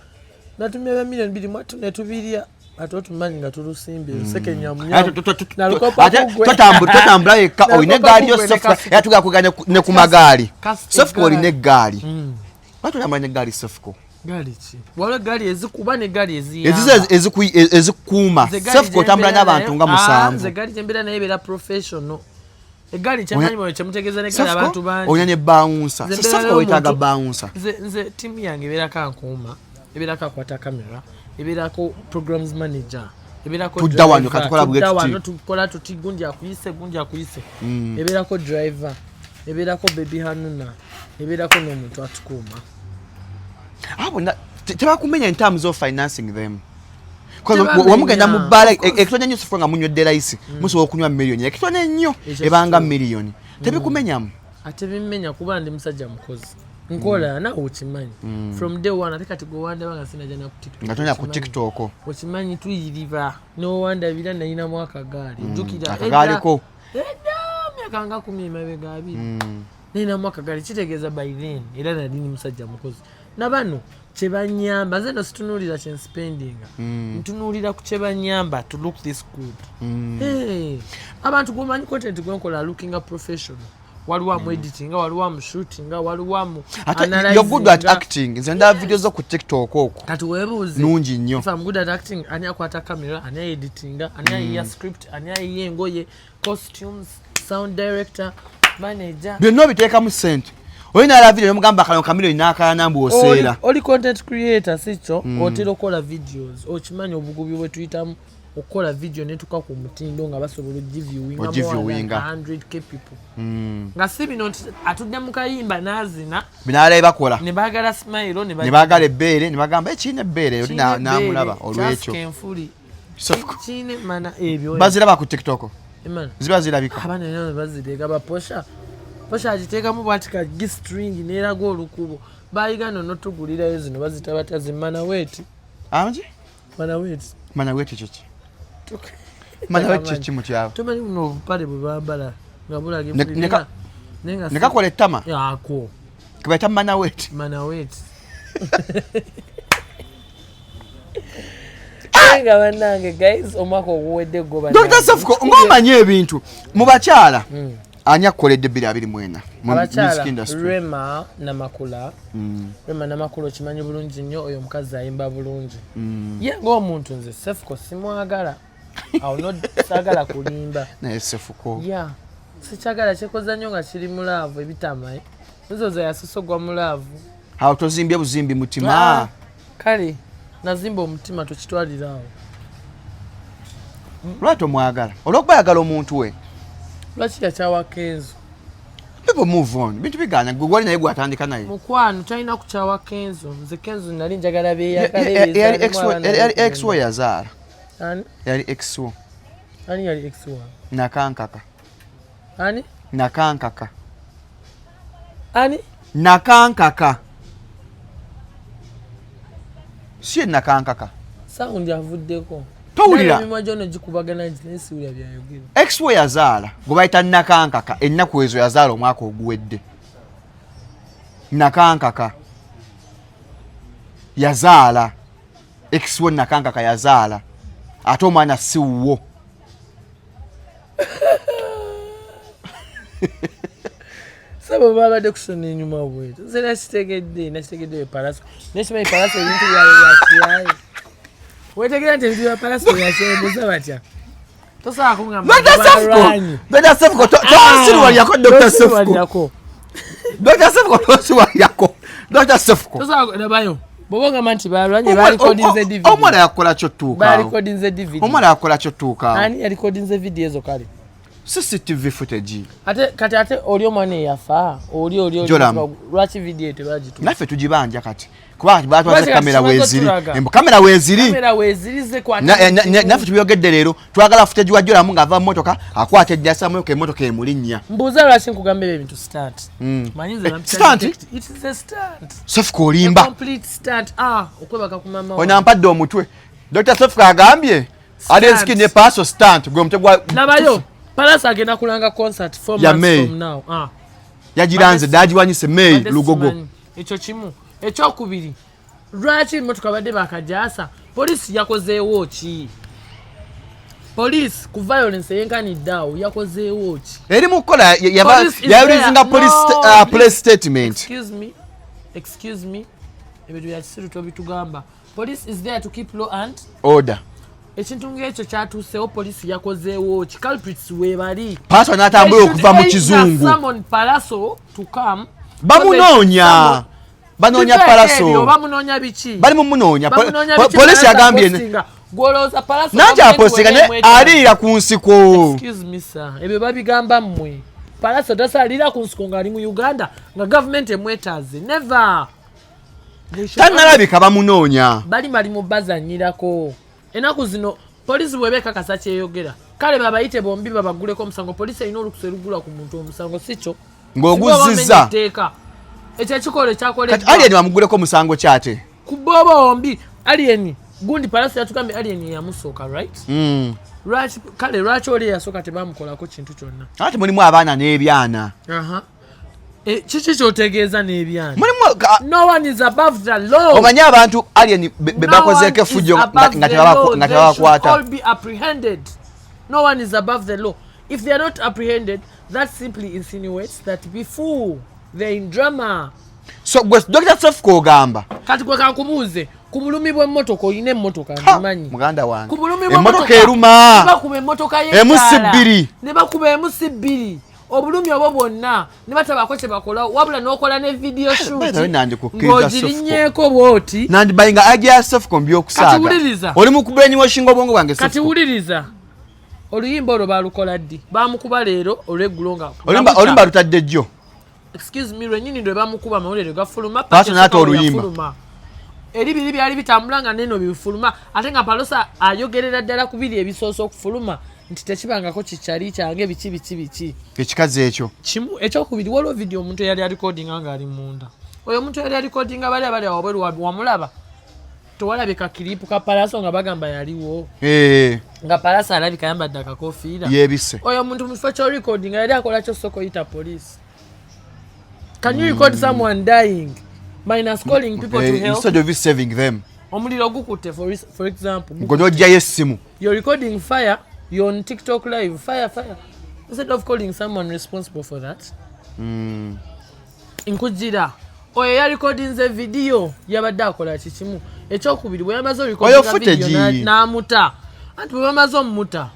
natumya bya 2 million mwatu netubirya, ate otumanyi nga tulusimbye luseke. Ate totambula yekka, olina eggaali yo Sofka, era tugala kuganya ne ku magaali. Sofka, olina eggaali? Lwaki otambula n'eggaali, Sofko? Gaali ki? Waliwo eggaali ezikuba n'eggaali Ezizo eziyamba. Ezikuuma. Nze eggaali Sofka otambula gyembeera n'abantu nayo- nga Ah, musanvu. nze eggaali gyembeera nayo ebeera professional. Eggaali kyemanyi mwe kyemutegeeza n'eggaali Sofko abantu bangi. olina ne bouncer. Nze mbeera Sofko weetaaga n'omuntu- bouncer. Nze tiimu yange ebeerako ankuuma, ebeerako akwata kamera, ebeerako programs manager, ebeerako Tudda wano, driver, katukola bwe tudda tuti. wano, tukola tuti, gundi akuyise, gundi akuyise. Ebeerako driver, ebeerako baby hanuna, ebeerako n'omuntu atukuuma. Abo bonna tebakumenya in terms of financing them? 'Cause Tebamenya, wamugenda mu bbaala, of course. ekitono ennyo sifuka nga munywedde layisi, musobola okunywa miliyoni ekitono ennyo Ekyo ebanga kituufu. miliyoni tebikumenyamu. Ate bimmenya kuba ndi musajja mukozi, nkola, naawe okimanyi from day one. Ate kati gwe wandaba nga sinajja na ku TikTok, Nga tonya ku okimanyi. TikTok. Okimanyi tuyiriba nowandabira nayinamu akagaali, jjukira Akagaaliko. Edda myaka nga 10 emabega, 20, nayinamu akagaali, kitegeeza by then era nali ni musajja mukozi. Nabano kyebanyamba, nze no situnuulira kyenspendinga, ntunuulira ku kyebanyamba to look this good. Hey, abantu gwomanyi content gwenkola lookinga professional, waliwo amu editinga, waliwo amu shootinga, waliwo amu Ate you're good at acting. Nze ndaba video zo ku TikTok okwo. Kati weebuuze. Nungi nnyo. If I'm good at acting, ani akwata camera, ani editinga, ani ayiya script, ani ayiya engoye, costumes, sound director, manager? Byonna obiteekamu ssente. Oli nalaba video nomugamba kano kamiliyoni n'akalana mbu oseera. Oli content creator, si kyo? Otera okukola videos, okimanyi obugubi bwe tuyitamu okukola video netuka ku mutindo nga basobola ogiviewinga? Ogiviewinga. 100K people, nga si bino nti atudde mu kayimba n'azina. Binalabe bakola. Ne baagala smile ne Ne baagala ebbeere ne bagamba, "Eh, kirina ebbeere." Oli n'amulaba olwekyo. Kyasika enfuli. So, Kiine mana ebyo. Baziraba ku TikTok? Emana. Ziba zirabika? Abaana nabo bazireka baposha posha, agiteekamu bwati ka G-string neeraga olukubo. Bayiga no notugulirayo zino bazita batya zimana weeti? Angi? Mana weeti. Mana weeti kiki? Mana weeti kiki mu kyalo? Tomanyi buno obupale bwe bambala nga bulaga enfuli, naye nga Ne kakola ettama. Ako. Kebayita mana weeti. Mana weeti. Naye nga bannange guys, omwaka oguwedde gwo Dr. bannange. Sefuko, ng'omanyi ebintu mu bakyala, ani akukoledde 2024 mu music Abakyala, industry? Rema Namakula. Rema Namakula okimanyi bulungi nnyo, oyo omukazi ayimba bulungi. Ye ng'omuntu nze Sefuko simwagala awo, no, saagala kulimba. Naye Sefuko. Ya, sikyagala kyekoza nnyo nga kiri mu love ebitama, eh. Nzoza yasosogwa mu love. Awo tozimbye buzimbi mutima. Ah, kale nazimba omutima, tokitwalira awo. Lwaki tomwagala? Olwokuba ayagala omuntu we? Lwaki yakyawa Kenzo? People move on, bintu bigaana. Gwe gwali naye, gwatandika naye. Mukwano, talina kukyawa Kenzo. Nze Kenzo nali njagala Yali ex we yazaala. Ani? Yali ex wo. Ani yali ex wange? Nakankaka. Ani? Nakankaka. Ani? Nakankaka, si ye Nakankaka? Sound avuddeko. Towulira? Emimwa gyono gikubagana nti naye siwulira byayogera. Ex we yazaala gwe bayita Nakankaka, ennaku ezo yazaala omwaka oguwedde. Nakankaka yazaala, ex we Nakankaka yazaala, ate omwana si wuwo. Sabo babadde kusona enyuma bweto, nze nakitegedde Palaso, naye simanyi Palaso ebintu byabwe byakiyaye. Wetegera nti ebintu bya Palaso byakyembuza batya, tosobola kuŋŋamba. Dr. Sefuko, Dr. Sefuko, tonsiruwalirako Dr. Sefuko. Dr. Sefuko, tonsiruwalirako. Dr. Sefuko. Tosobola nabayo bwoba ogamba nti balwanye, balikodinze DVD. Omwana yakola kyo tuukaawo. Balikodinze DVD. Omwana yakola kyo tuukaawo. Ani yalikodinze video ezo kale? CCTV footage. Ate kati ate oli omwana eyafa oli Joram. Lwaki video eyo tebagituwa? Naffe tugibanja kati. Kuba kati batwaze Lwaki kamera kati weeziri. tulaga? Embu kamera weeziri. Kamera weeziri zekwata. Naffe tubyogedde leero, twagala footage wa Joramu ng'ava mu motoka akwata eddasa mu emotoka emulinnya. Mbuuza lwaki nkugamba ebyo ebintu stunt. Manyi nze bampita Stunt? detective. It is a stunt. Sefuko A olimba. complete stunt. Ah, okwebaka ku mama Ono ampadde omutwe. Dr. Sefuko agambye Alien Skin ne Paso stunt gwe omutwe gwa Labayo Palace agenda kulanga concert 4 Ya months May. from now. Ah, yagiranze dagiwanyise May badde Lugogo. simanyi. Ekyo kimu. Ekyokubiri, lwaki emotoka badde bakajasa? Poliisi yakozeewo ki? Poliisi ku violence eyenkanidde awo yakozeewo ki? Eri mu kukola Police is yayulizinga there. police No, police please. statement. Excuse me, excuse me, ebintu bya kisiru tobitugamba. Police is there to keep law and order. Ekintu ngaekyo kyatuusewo, poliisi yakozeewo ki? Culprits weebali. Paso n'atambula okuva mu kizungu. Summon Palaso to come. Bamunoonya, banoonya Palaso. Bamunoonya biki? Bali mumunoonya. Bamunoonya biki? Poliisi Palaso yagambye apostinga. Gw'olowooza Palaso nanti gavumenti apostinga weba naye emwetaaga? aliira ku nsiko. Excuse me sir, ebyo babigamba mmwe. Palaso tasalira ku nsiko ng'ali mu Uganda nga gavumenti emwetaaze, never. They should Tannalabika, bamunoonya. Bali mu bazanyirako ennaku zino. Poliisi bweba ekakasa kyeyogera, kale babayite bombi babaguleko omusango. Poliisi erina olukusa erugula ku muntu omusango, si kyo? Ng'oguzzizza. Singa oba omenya etteeka, ekyo ekikola Kati ekyakoleddwa Alien bamuguleko omusango kyate? Ku bo bombi, Alien gundi Palaso yatugambye Alien yeyamusooka, right? Lwaki kale, lwaki oli eyasooka tebamukolako kintu kyonna? Ate mulimu abaana n'ebyana. Aha. Kiki kyotegeeza n'ebyana? Mulimu No one is above the law. Omanyi abantu alien be No bakozeeko one is effujjo above nga the tebabaku- law. nga They should tebabakwata. all be apprehended. No one is above the law. If they are not apprehended, that simply insinuates that before they're in drama. So gwe Dr. Cephco ogamba Kati gwe kankubuuze, ku bulumi bw'emmotoka, olina emmotoka, Ha, ngimanyi. Muganda wange, Ku bulumi emmotoka bw'emmotoka, eruma. ne bakuba emmotoka Emu si y'ettaala, bbiri. ne bakuba emu si bbiri, obulumi obwo bwonna ne batabaako kye bakola, wabula n'okola ne video shoot By the way, nandikukkiriza. Ng'ogirinnyeeko bw'oti. Nandibayinga idea ya Cephco mbyokusaaga. Kati wuliriza. Oli mu kubrainwashinga obwongo bwange. Kati Cephco. wuliriza, oluyimba olwo balukola ddi? Bamukuba leero olweggulo nga Oluyimba oluyimba lutadde jjo. Excuse me, lwennyini lwe bamukuba amawulire gafuluma. Paso n'ata oluyimba. Yafuluma. Eri biri byali bitambula nga neno bifuluma, ate nga Pallaso ayogerera ddala ku biri ebisoose okufuluma nti tekibangako kikyali kyange, biki biki biki. Ekikazi ekyo. Kimu. Ekyokubiri, waliwo video omuntu eyali arecordinga ng'ali munda. Oyo omuntu eyali arecordinga, bali abali wabweru, wamulaba? Tewalabye ka clip ka Pallaso nga bagamba yaliwo? Eh, Nga Pallaso alabika ayambadde akakofiira. Yeebisse. Oyo omuntu mu kifo ky'orecordinga yali akola kyo soko yita police. Can you record someone dying minus calling people to Eh, help? Instead of you saving them. Omuliro gukutte, for example. Gwe n'oggyayo essimu. You're recording fire, you're on TikTok live, fire, fire, instead of calling someone responsible for that. Nkujira oyo yarecordinze video yabadde akola kikimu. Ekyokubiri, bwe yamaze Oyo orecordinga footage. video n'amuta, anti bwe bamaze omumuta,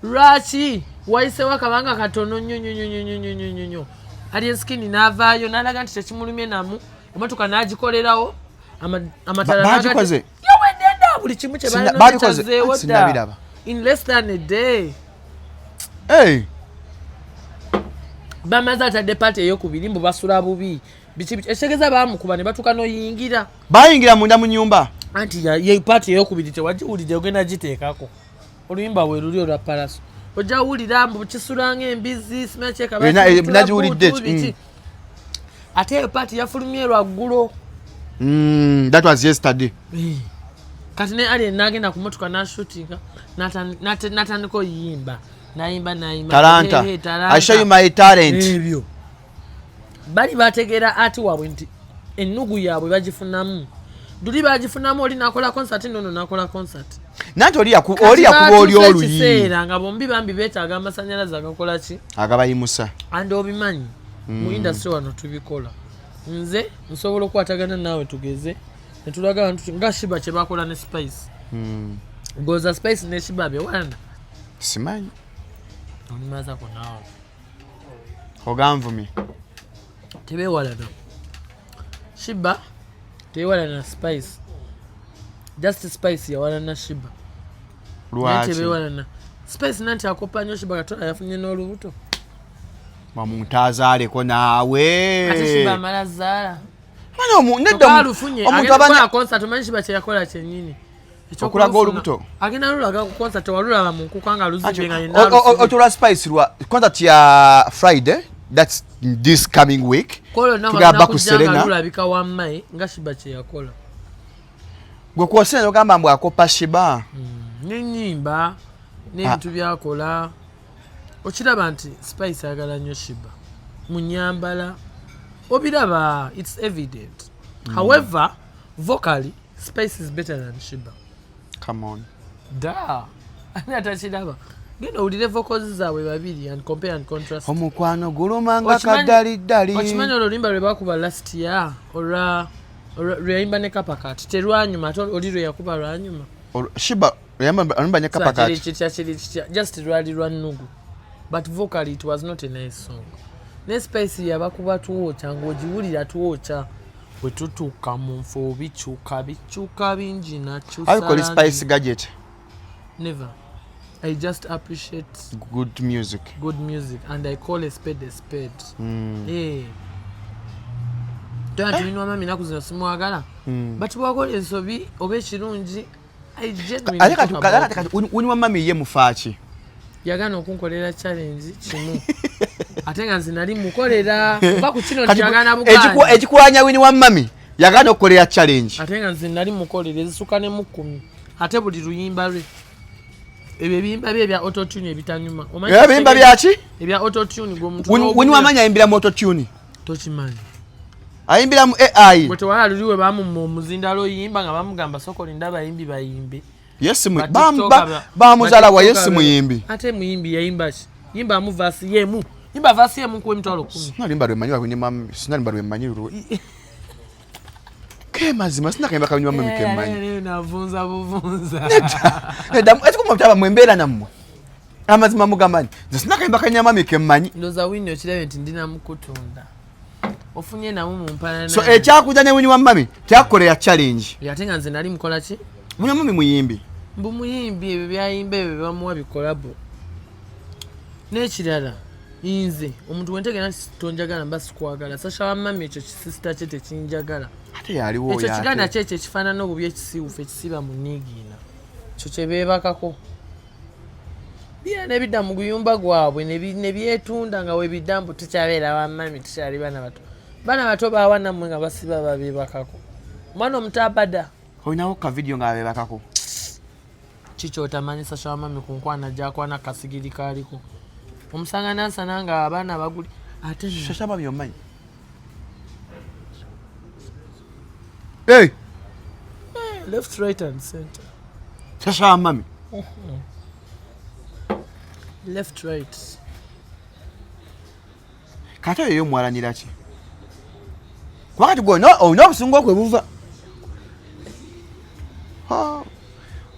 lwaki wayisewo akabanga katono nnyo nnyo nnyo nnyo nnyo nnyo nnyo nnyo, Alien Skin n'avaayo n'alaga nti tekimulumye namu, emotoka n'agikolerawo amatala Baagikoze? Yawedde dda, buli kimu kye Baagikoze? balina Ah, sinnabiraba. in less than a day. Hey, Bamaze atadde part eyokubiri mbu basula bubi, biki biki, ekitegeeza baamukuba ne batuuka n'oyingira. Bayingira munda mu nyumba. Anti ye part eyokubiri tewagiwulidde, ogenda giteekako oluyimba bwe luli olwa Pallaso, ojja wulira mbu kisula ng'embizi simakyeka. Nagiwulidde ekyo. Ate eyo part yafulumye lwaggulo. That was yesterday. Kati ne Alien n'agenda ku motoka n'ashootinga, n'atandika oyimba, n'ayimba, n'ayimba. Talanta. Hey, hey, talanta. I show you my talent. Ebyo bali bategeera ati waabwe nti ennugu yaabwe bagifunamu duli, bagifunamu oli nakola concert, nono nakola concert. Nanti oli oli yakuba oli Kati oluyi. ekiseera nga bombi bambi beetaaga amasanyalaze agakola ki? Agabayimusa. And obimanyi, mu industry wano tubikola. Nze nsobola okukwatagana naawe, tugeze netulaga abantu nga Sheebah kye bakola ne Spice. Goza Spice ne Sheebah bewalana. Simanyi. Olimazako naawe. Oganvumye. Tebewalana. Sheebah tewalana na Spice, just Spice yawalana Sheebah. Naye Lwaki? tebewalana. Spice nanti akopa nnyo Sheebah, katola yafunye n'olubuto. Omuntu azaaleko naawe. Ate Sheebah amala zaala. Mwana nedda Alufunye. omuntu Agenda aba kukola concert. Omanyi Sheebah kyeyakola kyennyini? Okulaga olubuto? Agenda lulaga ku concert, walulaba mu nkuka nga luzibye nga yenna alufunye. Otolwa Spice lwa concert ya Friday, that's this coming week. Kwolwo olunaku Tugamba ku agenda kujja nga Serena. lulabika wammaye nga Sheebah kyeyakola. Gwe kwosena ogamba mbu akopa Sheebah. N'ennyimba n'ebintu byakola, okiraba nti Spice ayagala nnyo Sheebah mu nyambala, obiraba, it's evident. However, vocally Spice is better than Sheebah. Come on. Da ani atakiraba? Genda owulire vocals zaabwe babiri and compare and contrast. Omukwano guluma nga Okimanyi kaddaliddali. Olwo oluyimba lwe bakuba last year, olwa lwe yayimba ne Kapakati, terwanyuma, ate oli lwe yakuba lwanyuma. Sheebah oluyimba ne Kiri Kapakati. kitya, kiri kitya, just lwali lwa nnugu, but vocally it was not a nice song. Ne Spice yabakuba twokya, ng'ogiwulira twokya, bwe tutuuka mu nfo bikyuka bikyuka bingi nakyusa Abikola langi. Spice Gadget. Never. I just appreciate good music. Good music, and I call a spade a spade. Eh. Toya tulina mami naku zino simwagala, but bwakola ensobi oba ekirungi, I genuinely Ate kati talk about kati Winnie wa mami ye mufaaki? Yagaana okunkolera challenge kimu, ate nga nze nali mukolera oba ku kino Kati nti yagaana bugaanyi. Ekikulanya Winnie wa mami yagaana okukolera challenge. Ate nga nze nali mukolera ezisuka ne mu 10, ate buli luyimba lwe, ebyo ebiyimba bye ebya autotune ebitanyuma. Omanyi Ebiyimba byaki? Ebya autotune gwe omuntu Winnie wa mami ayimbira mu autotune. Tokimanyi. Ayimbira mu AI. Bwe tewala luli we bamumma omuzindalo oyimba nga bamugamba sooka olinde abayimbi bayimbe. Yes, bamuzala wa yes muyimbi. Ate muyimbi yayimba ki? Yimba mu verse yemu. Yimba verse yemu nkuwe 10,000. Sinalimba lwe manyi wakunyima, sinalimba lwe manyi lwe. Ke mazima sina kayimba kanyuma mwe ke manyi. Navunza buvunza. Nedda, ekikuma mutaba mwe mbeera nammwe. Amazima mugamanyi. Nze sina kayimba kanyama mwe ke manyi. Ndoza wini okirabye nti ndi namukutunda. Ofunye namu mu mpalana. So ekyakuja ne wini wa mami kyakukolera challenge. Ate nga nze nali mukola ki? Wini wa mami muyimbi. Mbu muyimbi ebyo byayimba ebyo bamuwa bikolabo. N'ekirala nze omuntu wentegera nti tonjagala mba sikwagala. Sasha wa mami ekyo kisisita kye tekinjagala. Ate yaliwo ekyo kiganda kye ekyo ekifaanana obubi ekisiiwufu ekisiba mu nniigiina. Ekyo kye beebakako. Bira ne bidda mu guyumba gwabwe ne byetunda nga webidda mbu tukyabeera wa mami tukyali baana bato. Baana bato baawa nammwe nga basiba babeebakako. Omwana omuto abada. Olinawo ka video nga babeebakako? Kikyotamanyi Sasha wa mami ku nkwana gy'akwana kasigiri kaaliko. Omusanga nansana nga abaana baguli. Ate nno. Sasha mami omanyi? Hey! Left, right and center. Sasha wa mami. Left, right. Kati oyo omwalanira ki? Kuba kati gwe olina obusungu okwe buva.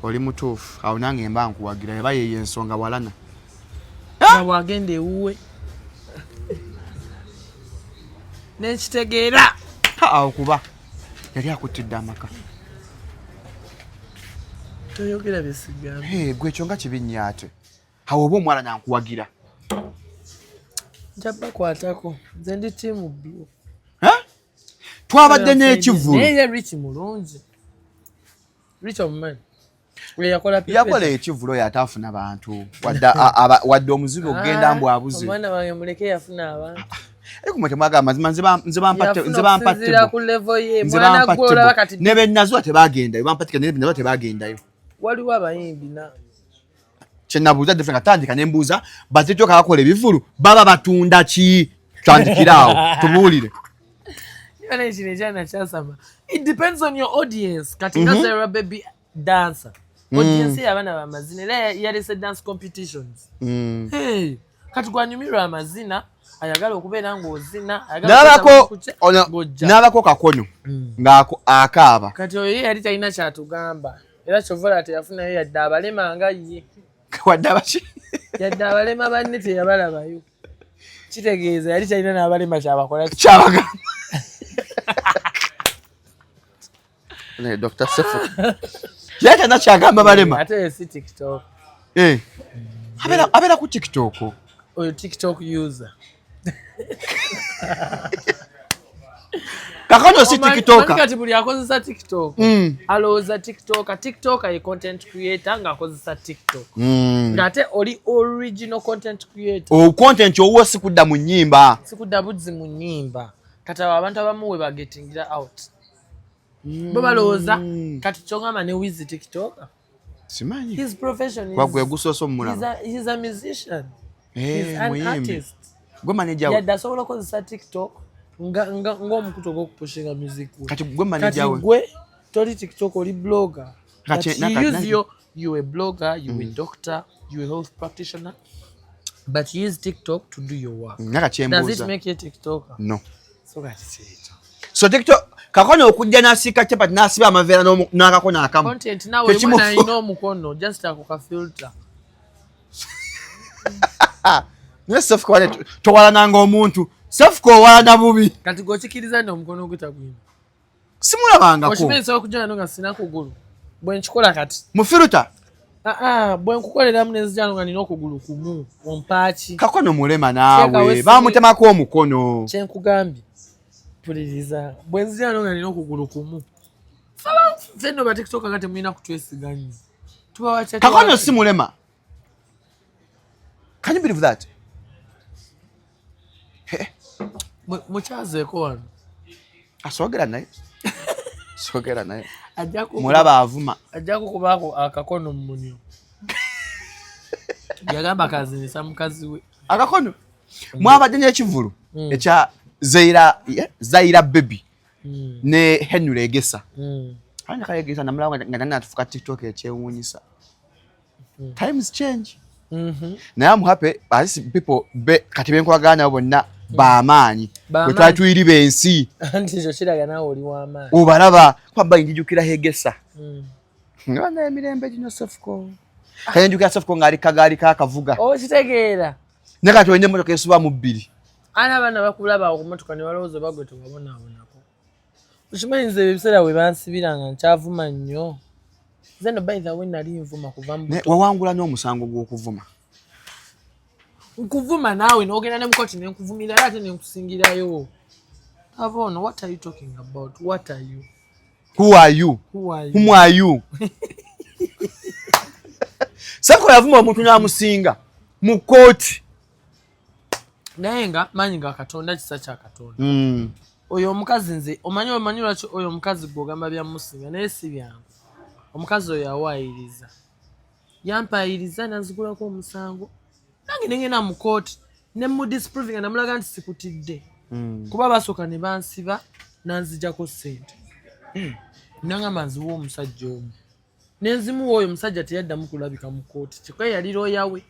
Oli mutuufu, awo nange mba nkuwagira, eba yeyo ensonga walana. Nga bw'agenda ewuwe. Nenkitegeera. Awo kuba yali akuttidde amaka. Toyogera bye sigamba. Gwe ekyo nga kibi nnyo ate. Awo oba omwana nankuwagira. Nja bakwatako. Nze ndi team blue. Twabadde n'ekivvulu. Naye ye Rich mulungi. Rich omumanyi. Yakola ekivvulu oyo ate afuna bantu. Wadde omuzibe okugenda mbu abuze. Omwana wange muleke yafuna abantu. Ariko mwe temwagala mazima nze bampa tebo. Ku level ye mwana gwe olaba kati. Ne be nazwa tebagendayo, bampatika ne be nazwa tebagendayo. Waliwo abayimbi na. Kye nabuuza different atandika ne mbuuza bazitoka bakola ebivvulu baba batunda ki? Tutandikire awo tubuulire. It depends on your audience. Kati nga Zara baby dancer. Audience y'abaana b'amazina era yalese dance competitions. Hey, kati gwanyumirwa amazina ayagala okubeera ng'ozina, ayagala n'abako kakono ng'ako akaaba. Kati oyo ye yali talina kyatugamba. Era kyova teyafunayo yadde abalema nga ye. Wadde abaki? Yadde abalema banne teyabalabayo. Kitegeeza yali talina n'abalema kyabakola ki? Kyabagamba. Ne Dr. Sefu. Yali talina kyagamba balema. Ate si TikTok. Abeera ku TikTok. Oyo TikTok user. Kakono si TikToker. Kati buli akozesa TikTok. Alowooza TikToker. TikToker ye content creator ng'akozesa TikTok. Ng'ate oli original content creator. O content owuwo si kudda mu nnyimba. Si kudda budzi mu nnyimba. Kati abo abantu abamu we bagetingira out. Bo balowooza kati ky'ogamba ne Wizzy TikToker. Simanyi. His profession is Kwa gwe gusoose omulaba. He's a musician. He's an artist. Gwe manager we. Yadde asobola okukozesa TikTok ng'omukutu ogw'okupushinga music we. Kati gwe manager we. Kati gwe toli TikTok, oli blogger. But you use your, you a blogger, you a doctor, you a health practitioner. But you use TikTok to do your work. Does it make you a TikToker? No. So kati kyekyo. So TikTok kakono okujja n'asiika chapati n'asiba amaveera n'akakono akamu. Content nawe omwana alina omukono just ako ka filter. Naye Sefuko wale towalananga omuntu. Sefuko owalana bubi. Kati gwe okikkiriza nti omukono gwe tagwina? Simulabangako. Okimanyi nsobola okujja wano nga sina kugulu. Bwe nkikola kati. Mu filter? Bwe nkukoleramu ne nzija wano nga nina okugulu kumu, ompaaki. Kakono mulema naawe. Baamutemako omukono. Kye nkugambye. Mpuliriza. Bwe nzija wano nga nina okugulu kumu. Ffe nno ba TikToker nga temulina kutwesiga nnyo. Tubawa kya Kakono si mulema. Can you believe that? Mukyazeeko wano. Asogera naye. Sogera naye. Mulaba avuma. Ajja kukubaako akakono mu munyo. Yagamba kazinisa mukazi we. Akakono? Mwabadde n'ekivvulu ekya Zaira, yeah, Zaira Baby ne Henry Egesa. Ani kayegesa namulaba nga tanatufuka TikTok ekyewuunyisa. Times change. Naye I'm happy as people be kati benkolagana nabo bonna bamaanyi. Bamaanyi. Bwe twali tuyiri b'ensi. Anti ekyo kiraga naawe oli w'amaanyi. Obalaba kuba njijukira Hegesa. Nga naye emirembe gino Sefuko. Kale njijukira Sefuko ng'ali kagaali kakavuga. Okitegeera. Naye kati olina emmotoka esoba mu bbiri. Ana abaana bakulaba awo ku mmotoka ne balowooza oba gwe tewabonaabonako. Okimanyi nze ebiseera we bansibira nga nkyavuma nnyo. Nze no, by the way, nali nvuma kuva mu Naye buto. wawangula n'omusango gw'okuvuma. Nkuvuma naawe n'ogenda ne mukoti ne nkuvumirayo ate ne nkusingirayo. Aba ono, what are you talking about? What are you? Who are you? Who are you? Whom are you? Sefuko yavuma omuntu n'amusinga mu kkooti. Naye nga maanyi ga Katonda, kisa kya Katonda. Oyo omukazi nze omanyi lwaki oyo omukazi gw'ogamba byamusinga naye si byangu. Omukazi oyo awaayiriza. Yampaayiriza n'anzigulako omusango. Nange ne ngenda mu kooti ne mu disprovinga, namulaga nti sikutidde. Kuba basooka ne bansiba n'anzigyako ssente. Nangamba nziwa omusajja omu. Ne nzimuwa oyo omusajja, teyaddamu kulabika mu kooti. Kyokka yali looya we.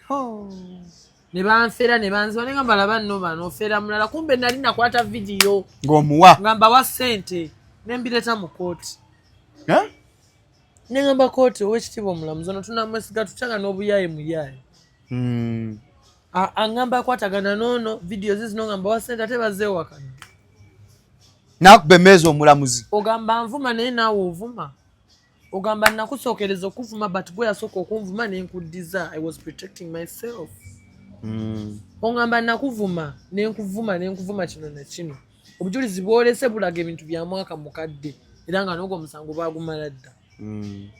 Ne banfera ne banziba ne ngamba laba nno bano ofera mulala, kumbe nali nakwata vidiyo Ng'omuwa. nga mbawa ssente ne mbireeta mu kooti. Eh? Ne ngamba kooti, ow'ekitiibwa omulamuzi, ono tunamwesiga tutya nga n'obuyaaye muyaaye? Aŋŋamba akwatagana n'ono, vidiyo zizino nga mbawa ssente ate bazeewakana. N'akuba emmeeza omulamuzi. Ogamba nvuma naye naawe ovuma. Ogamba nakusookereza okuvuma, but gwe yasooka okunvuma nenkuddiza. I was protecting myself. Ogamba nakuvuma nenkuvuma nenkuvuma kino na kino, obujulizi bwolese bulaga ebintu bya mwaka mukadde, era nga n'ogwo omusango bagumala dda.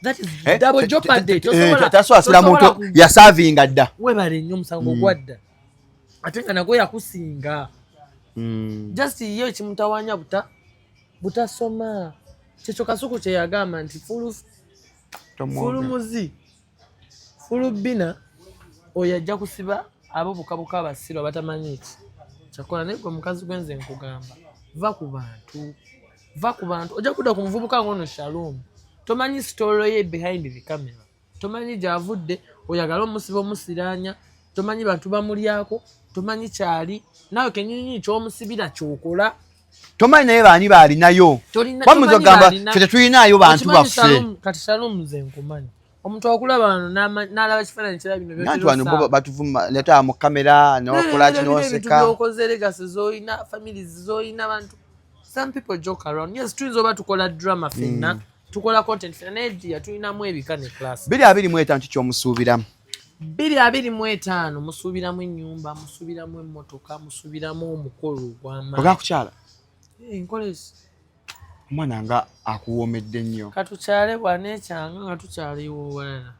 That is Eh, double jeopardy. Tasobola muntu yasavinga dda. Webale nnyo, omusango gwadda ate nga nagwo yakusinga. Just ye ekimutawanya buta butasoma kyekyo Kasuku kye yagamba nti fulumuzi fulubina oyo ajja kusiba abo bukabuka abasiru abatamanyi eki kyakola. Naye gwe omukazi gwenze nkugamba, va ku bantu, va ku bantu, ojja kudda ku muvubuka ngono Shalom. Tomanyi story ye behind the camera, tomanyi gyavudde, oyagala omusiba omusiranya, tomanyi bantu bamulyako, tomanyi kyali naawe kenyininyini kyomusibira kyokola. Tomanyi naye baani baalinayo. Bamuza tomanyi ogamba baalina. Ffe tetulinayo bantu Okimanyi baffe. Kati Shalom nze nkumanyi, omuntu akulaba wano n'alaba kifaananyi kira bino. Nanti wano bo batuvuma netaba mu kamera nokola ebintu kinoseka. Byokoze, legacy zoyina, families zoyina, abantu, some people joke around. Yes, tuyinza oba tukola drama fenna, tukola content fenna, naye dear, tulinamu ebika ne class. 2025 kikyomusuubiramu? 2025 musuubiramu ennyumba, musuubiramu emmotoka, musuubiramu omukolo ogw'amaanyi. Ogaa kukyala? Eh, nkola eki? Omwana nga akuwoomedde nnyo. Katukyale bwanekyanga nga tukyaliwo walala.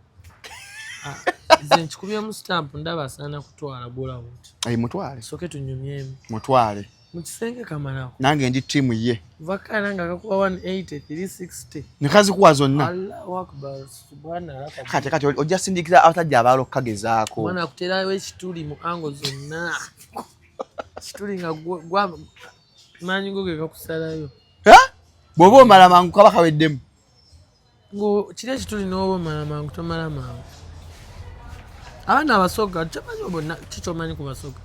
Ah, nze nkikubyemu stamp, ndaba asaana kutwala gwolaba oti. Ayi, mutwale. Soke tunyumyemu. Mutwale. Mu kisenge kamalako. Nange ndi ttiimu ye. Vakaana nga kakuba 180 360. Nekazikuwa zonna. Allahu akbar, subhanallah. Kati ojja sindikira abasajja abaala okukagezaako. Omwana akuterayo ekituli mu ango zonna, kituli nga gwa maanyi go ge gakusalayo. Eh? Bw'oba omala mangu kaba kaweddemu. Ngo kiri ekituli n'oba omala mangu, tomala mangu. Abaana Abasoga kyomanyi bonna, kikyomanyi ku Basoga?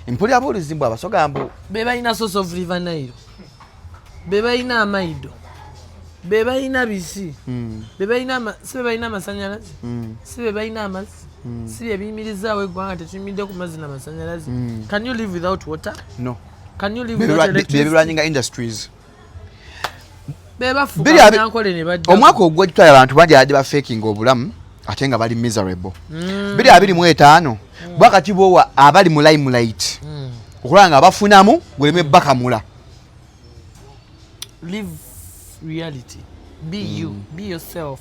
Mpulira buulizi mbu Abasoga mbu be balina source of River Nile, be balina amaido, be balina biki, be balina si be balina amasanyalaze, si be balina amazzi, si bye biyimirizaawo eggwanga. Tetuyimiridde ku mazzi n'amasanyalaze. Can you live without water? No. Can you live without electricity? Bebirwaninga industries. Be bafuga Banyankole ne badda. Omwaka ogwegitwala abantu bangi abadde bafakinga obulamu ate nga bali miserable. 2025 bwakati bwowa abali mu limelight okulaba nga bafunamu guleme bakamula. Live reality, be you, be yourself,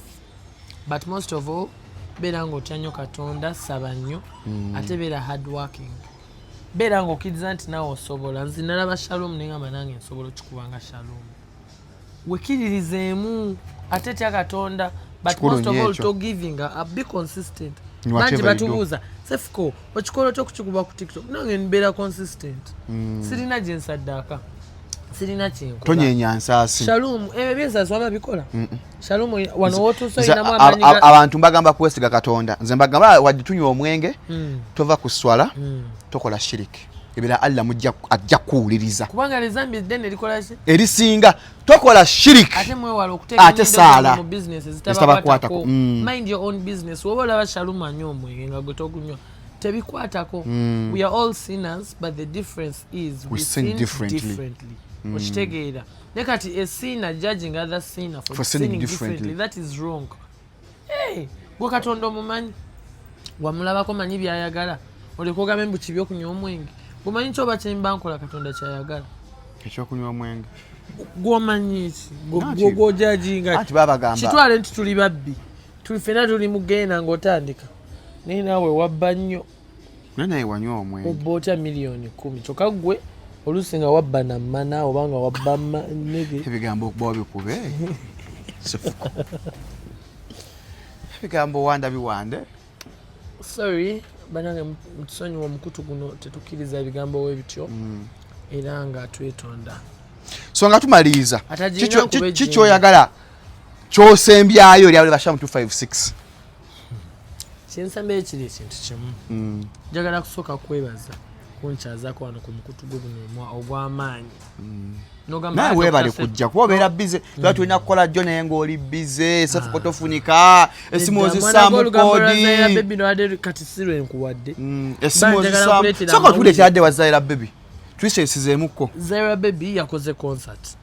but most of all beera ng'otya nnyo Katonda, saba nnyo, ate beera hard working, beera ng'okkiriza nti naawe osobola. Nze nalaba Shalom nengamba nange nsobola okikuba nga Shalom. Wekiririzeemu ate tya Katonda, but Kikulu most of nnyo all ekyo. to giving up, be consistent. In Bangi whatever you do. batubuuza, Sefuko, okikola otya okukikuba ku TikTok? Nange mbeera consistent, sirina gye nsaddaaka. Sirina kyenkola. Tonyenya nsaasi. Shalom, ebyo byensasi waba bikola. Shalom, wano wotuuse Nze olinamu amaanyi abantu mbagamba kwesiga Katonda. Nze mbagamba wadde tunywa omwenge, tova ku swala, tokola shiriki, ebira Allah mujja ajja kuwuliriza. Kubanga lezambi eddene likola ki? Erisinga tokola shiriki. Ate mwewala okuteeka Ate ennyindo saala. zammwe mu business Ezitabakwatako. ezitabakwatako. Mind your own business. Woba olaba Shalom anywa omwenge nga gwe togunywa, tebikwatako. We are all sinners, but the difference is We sin sin differently. Differently. Okitegeera? Ne kati a sinner judging other sinner for, For sinning sinning differently. differently, that is wrong. Hey, gwe Katonda omumanyi, wamulabako, manyi byayagala, oleka ogambe mbu kibi okunywa omwenge. Gwemanyi kyoba kyemba nkola Katonda kyayagala? Ekyokunywa omwenge. Gwomanyi ki? Gwojudginga. Anti babagamba Kitwale nti tuli babbi, tuli fena tuli mugenda ng'otandika, naye naawe wabba nnyo. Naye naye wanywa omwenge. Obba otya 10 miliyoni? Kyokka ggwe oluusi nga wabba nammana oba nga wabba nege. Ebigambo okuba bikube Sefuko. Ebigambo wanda biwande. Sorry banange, mutusonyiwa, omukutu guno tetukkiriza ebigambo we bityo, era nga twetonda. So nga tumaliriza, Atagirina nkuba ejjembe. kikyoyagala kyosembyayo eri abali bashamu 256? Kyensembayo kiri ekintu kimu. Njagala kusooka kwebaza kunkyazaako wano ku mukutu gwo guno ogw'amaanyi. N'ogamba, Naye "Ah, weebale Dr. Sef- kujja kuba obeera busy, tuba tulina kukola jjo naye ng'oli busy. Sefuko tofunika, esimu Nedda, mwana ozissaamu gw'olugambo lwa Zaira koodi. Baby nwadde kati si lwe nkuwadde. Esimu Ba, njagala ozissaamu. nkuleetera Soka amawulire. otuleetera wa Zaira Baby, tuliseesizeemukko. Zaira Baby yakoze concert,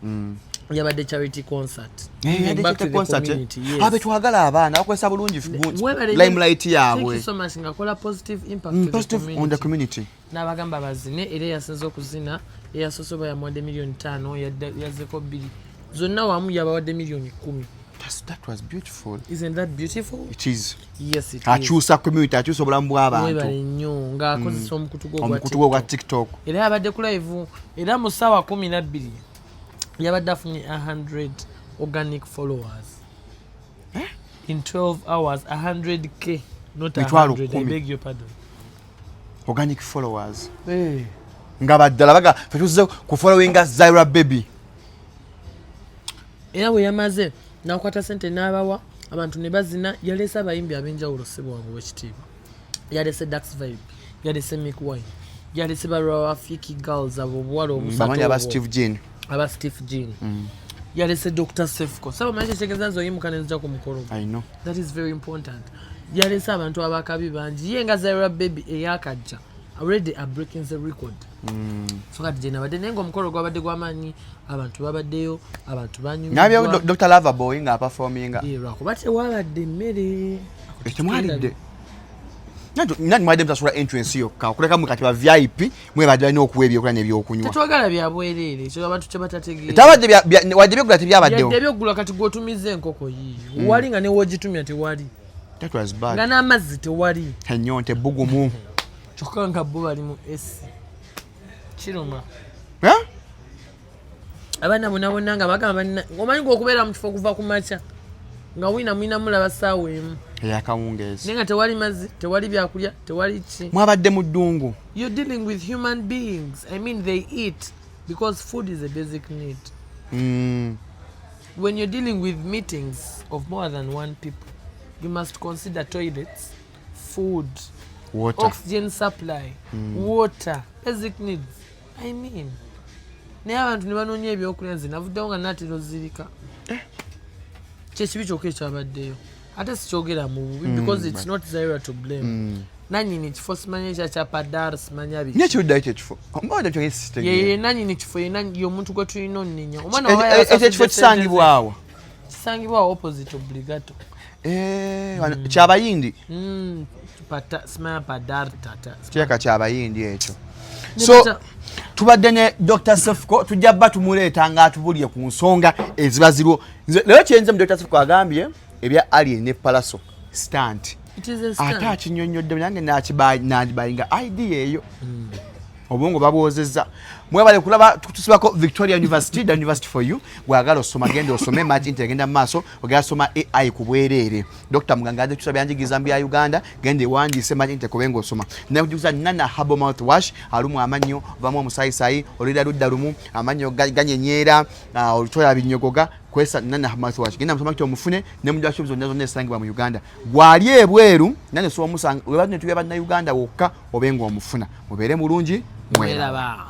yabadde charity concert. Giving back to the community, yes. Abe twagala abaana bakozesa bulungi Weebale nnyo. limelight Thank yaabwe. you so much, ngakola positive impact to the Positive on the community. community. N'abagamba bazine, era eyasinze okuzina, eyasoose oba yamuwadde 5 miliyoni, yazzeko 2, zonna wamu yabawadde 10 miliyoni. That was beautiful. Isn't that beautiful? It is. Yes, it is. Akyusa community, akyusa obulamu Weebale bw'abantu. nnyo ng'akozesa omukutu gwo ogwa Omukutu gwe ogwa TikTok. TikTok. Era yabadde ku live, era mu ssaawa 12 yabadde afunye 100 organic followers in 12 hours, 100K, not Mitwalo 100, I 10. beg your pardon. Organic followers nga baddala baga fe tuzze ku followinga Zaira Baby. Era bwe yamaze n'akwata sente n'abawa abantu ne bazina. Yaleese abayimbi ab'enjawulo, ssebo wange w'ekitiibwa. Yaleese Dax Vibe, yaleese Mick Wine, yaleese Barafiki Girls, abo obuwala obusatu Bamanyi aba obwo. Steve Jean. Aba Steve Jean. Yaleese Dr Sefco. Saba manyi kyetegeeza nze oyimuka nenzija ku mukolo gwe. I know. That is very important. Yaleese abantu abakabi bangi. Ye nga Zaira Baby eyakajja already are breaking the record. So kati gye nabadde, naye nga omukolo gwabadde gw'amaanyi, abantu babaddeyo, abantu Nabye banyumiddwa. Dr Loverboy nga aperforminga. Eh, lwakuba tewabadde emmere. Temwalidde? Nani mwadde mutasula entrance yokka okuleka mwe kati ba VIP mwebadde balina okuwa ebyokulya n'ebyokunywa. Tetwagala bya bwereere, ekyo abantu kye batategeera. Tabadde wadde ebyokula tebyabaddewo. Yadde ebyokugula, kati gweotumiza enkoko yiiyo wali nga newogitumya tewali. That was bad. Nga n'amazzi tewali. Ennyonta ebbugumu. Kyokka nga bo bali mu AC, kiruma. Eh? Abaana bonna bonna nga bagamba omanyi ngaokubeera mu kifo okuva ku makya nga wina mwina mulaba ssaawa 1 Eyakawungeezi. Naye nga tewali mazzi, tewali byakulya, tewali ki. Mwabadde mu ddungu. You're dealing with human beings. I mean, they eat because food is a basic need. When you're dealing with meetings of more than one people, you must consider toilets, food, Water. Oxygen supply, water, basic needs. I mean, naye abantu ne banoonya ebyokulya. Nze navuddewo nga natera ozirika. Kyekibi kyokka ekyabaddeyo, ate sikyogera mu bubi because it's not Zaira to blame. Nanyini kifo simanya ekya kyapadar, simanya biki. Naye kiruddayo kyekifo mbadde kyo. Ye nanyini kifo, ye omuntu gwe tulina onninya omwana waba Ekyo ekifo yabasasudde sente ze. kisangibwawa? Kisangibwawo opposite Obligato. Eh, kyabayindi. Simanya Padar tata. Kireka kyabayindi ekyo. Ne So tubadde ne Dr Sefco, tujja bba tumuleeta nga atubulye ku nsonga eziba ziriwo. Nze leero kyenze mu Dr Sefco agambye ebya Alien ne Palaso stunt. It is a stunt. Ate akinyonnyodde nange nandibayinga idea eyo. Obwongo babwozezza. Mwebale kulaba. Tusibako Victoria University, the university for you. Bwagala osoma, genda osome. March nti egenda mu maaso, ogenda soma AI ku bwereere. Dr Muganga aje kusaba byanjigiriza mu bya Uganda. Genda ewandiise March nti kubenga osoma. Nakujuza Nana Herbal Mouthwash, alumu amannyo, ovamu omusayisayi, olulira ludda lumu, amannyo ganyenyeera, olutoya binyogoga, kwesa Nana Herbal Mouthwash. Genda musoma kiti omufune ne mu shop zonna zonna esangibwa mu Uganda. Gwali ebweru nane so omusanga webatu ne tuya bannayuganda wokka obenga omufuna. Mubeere mulungi, mweraba. Mweraba.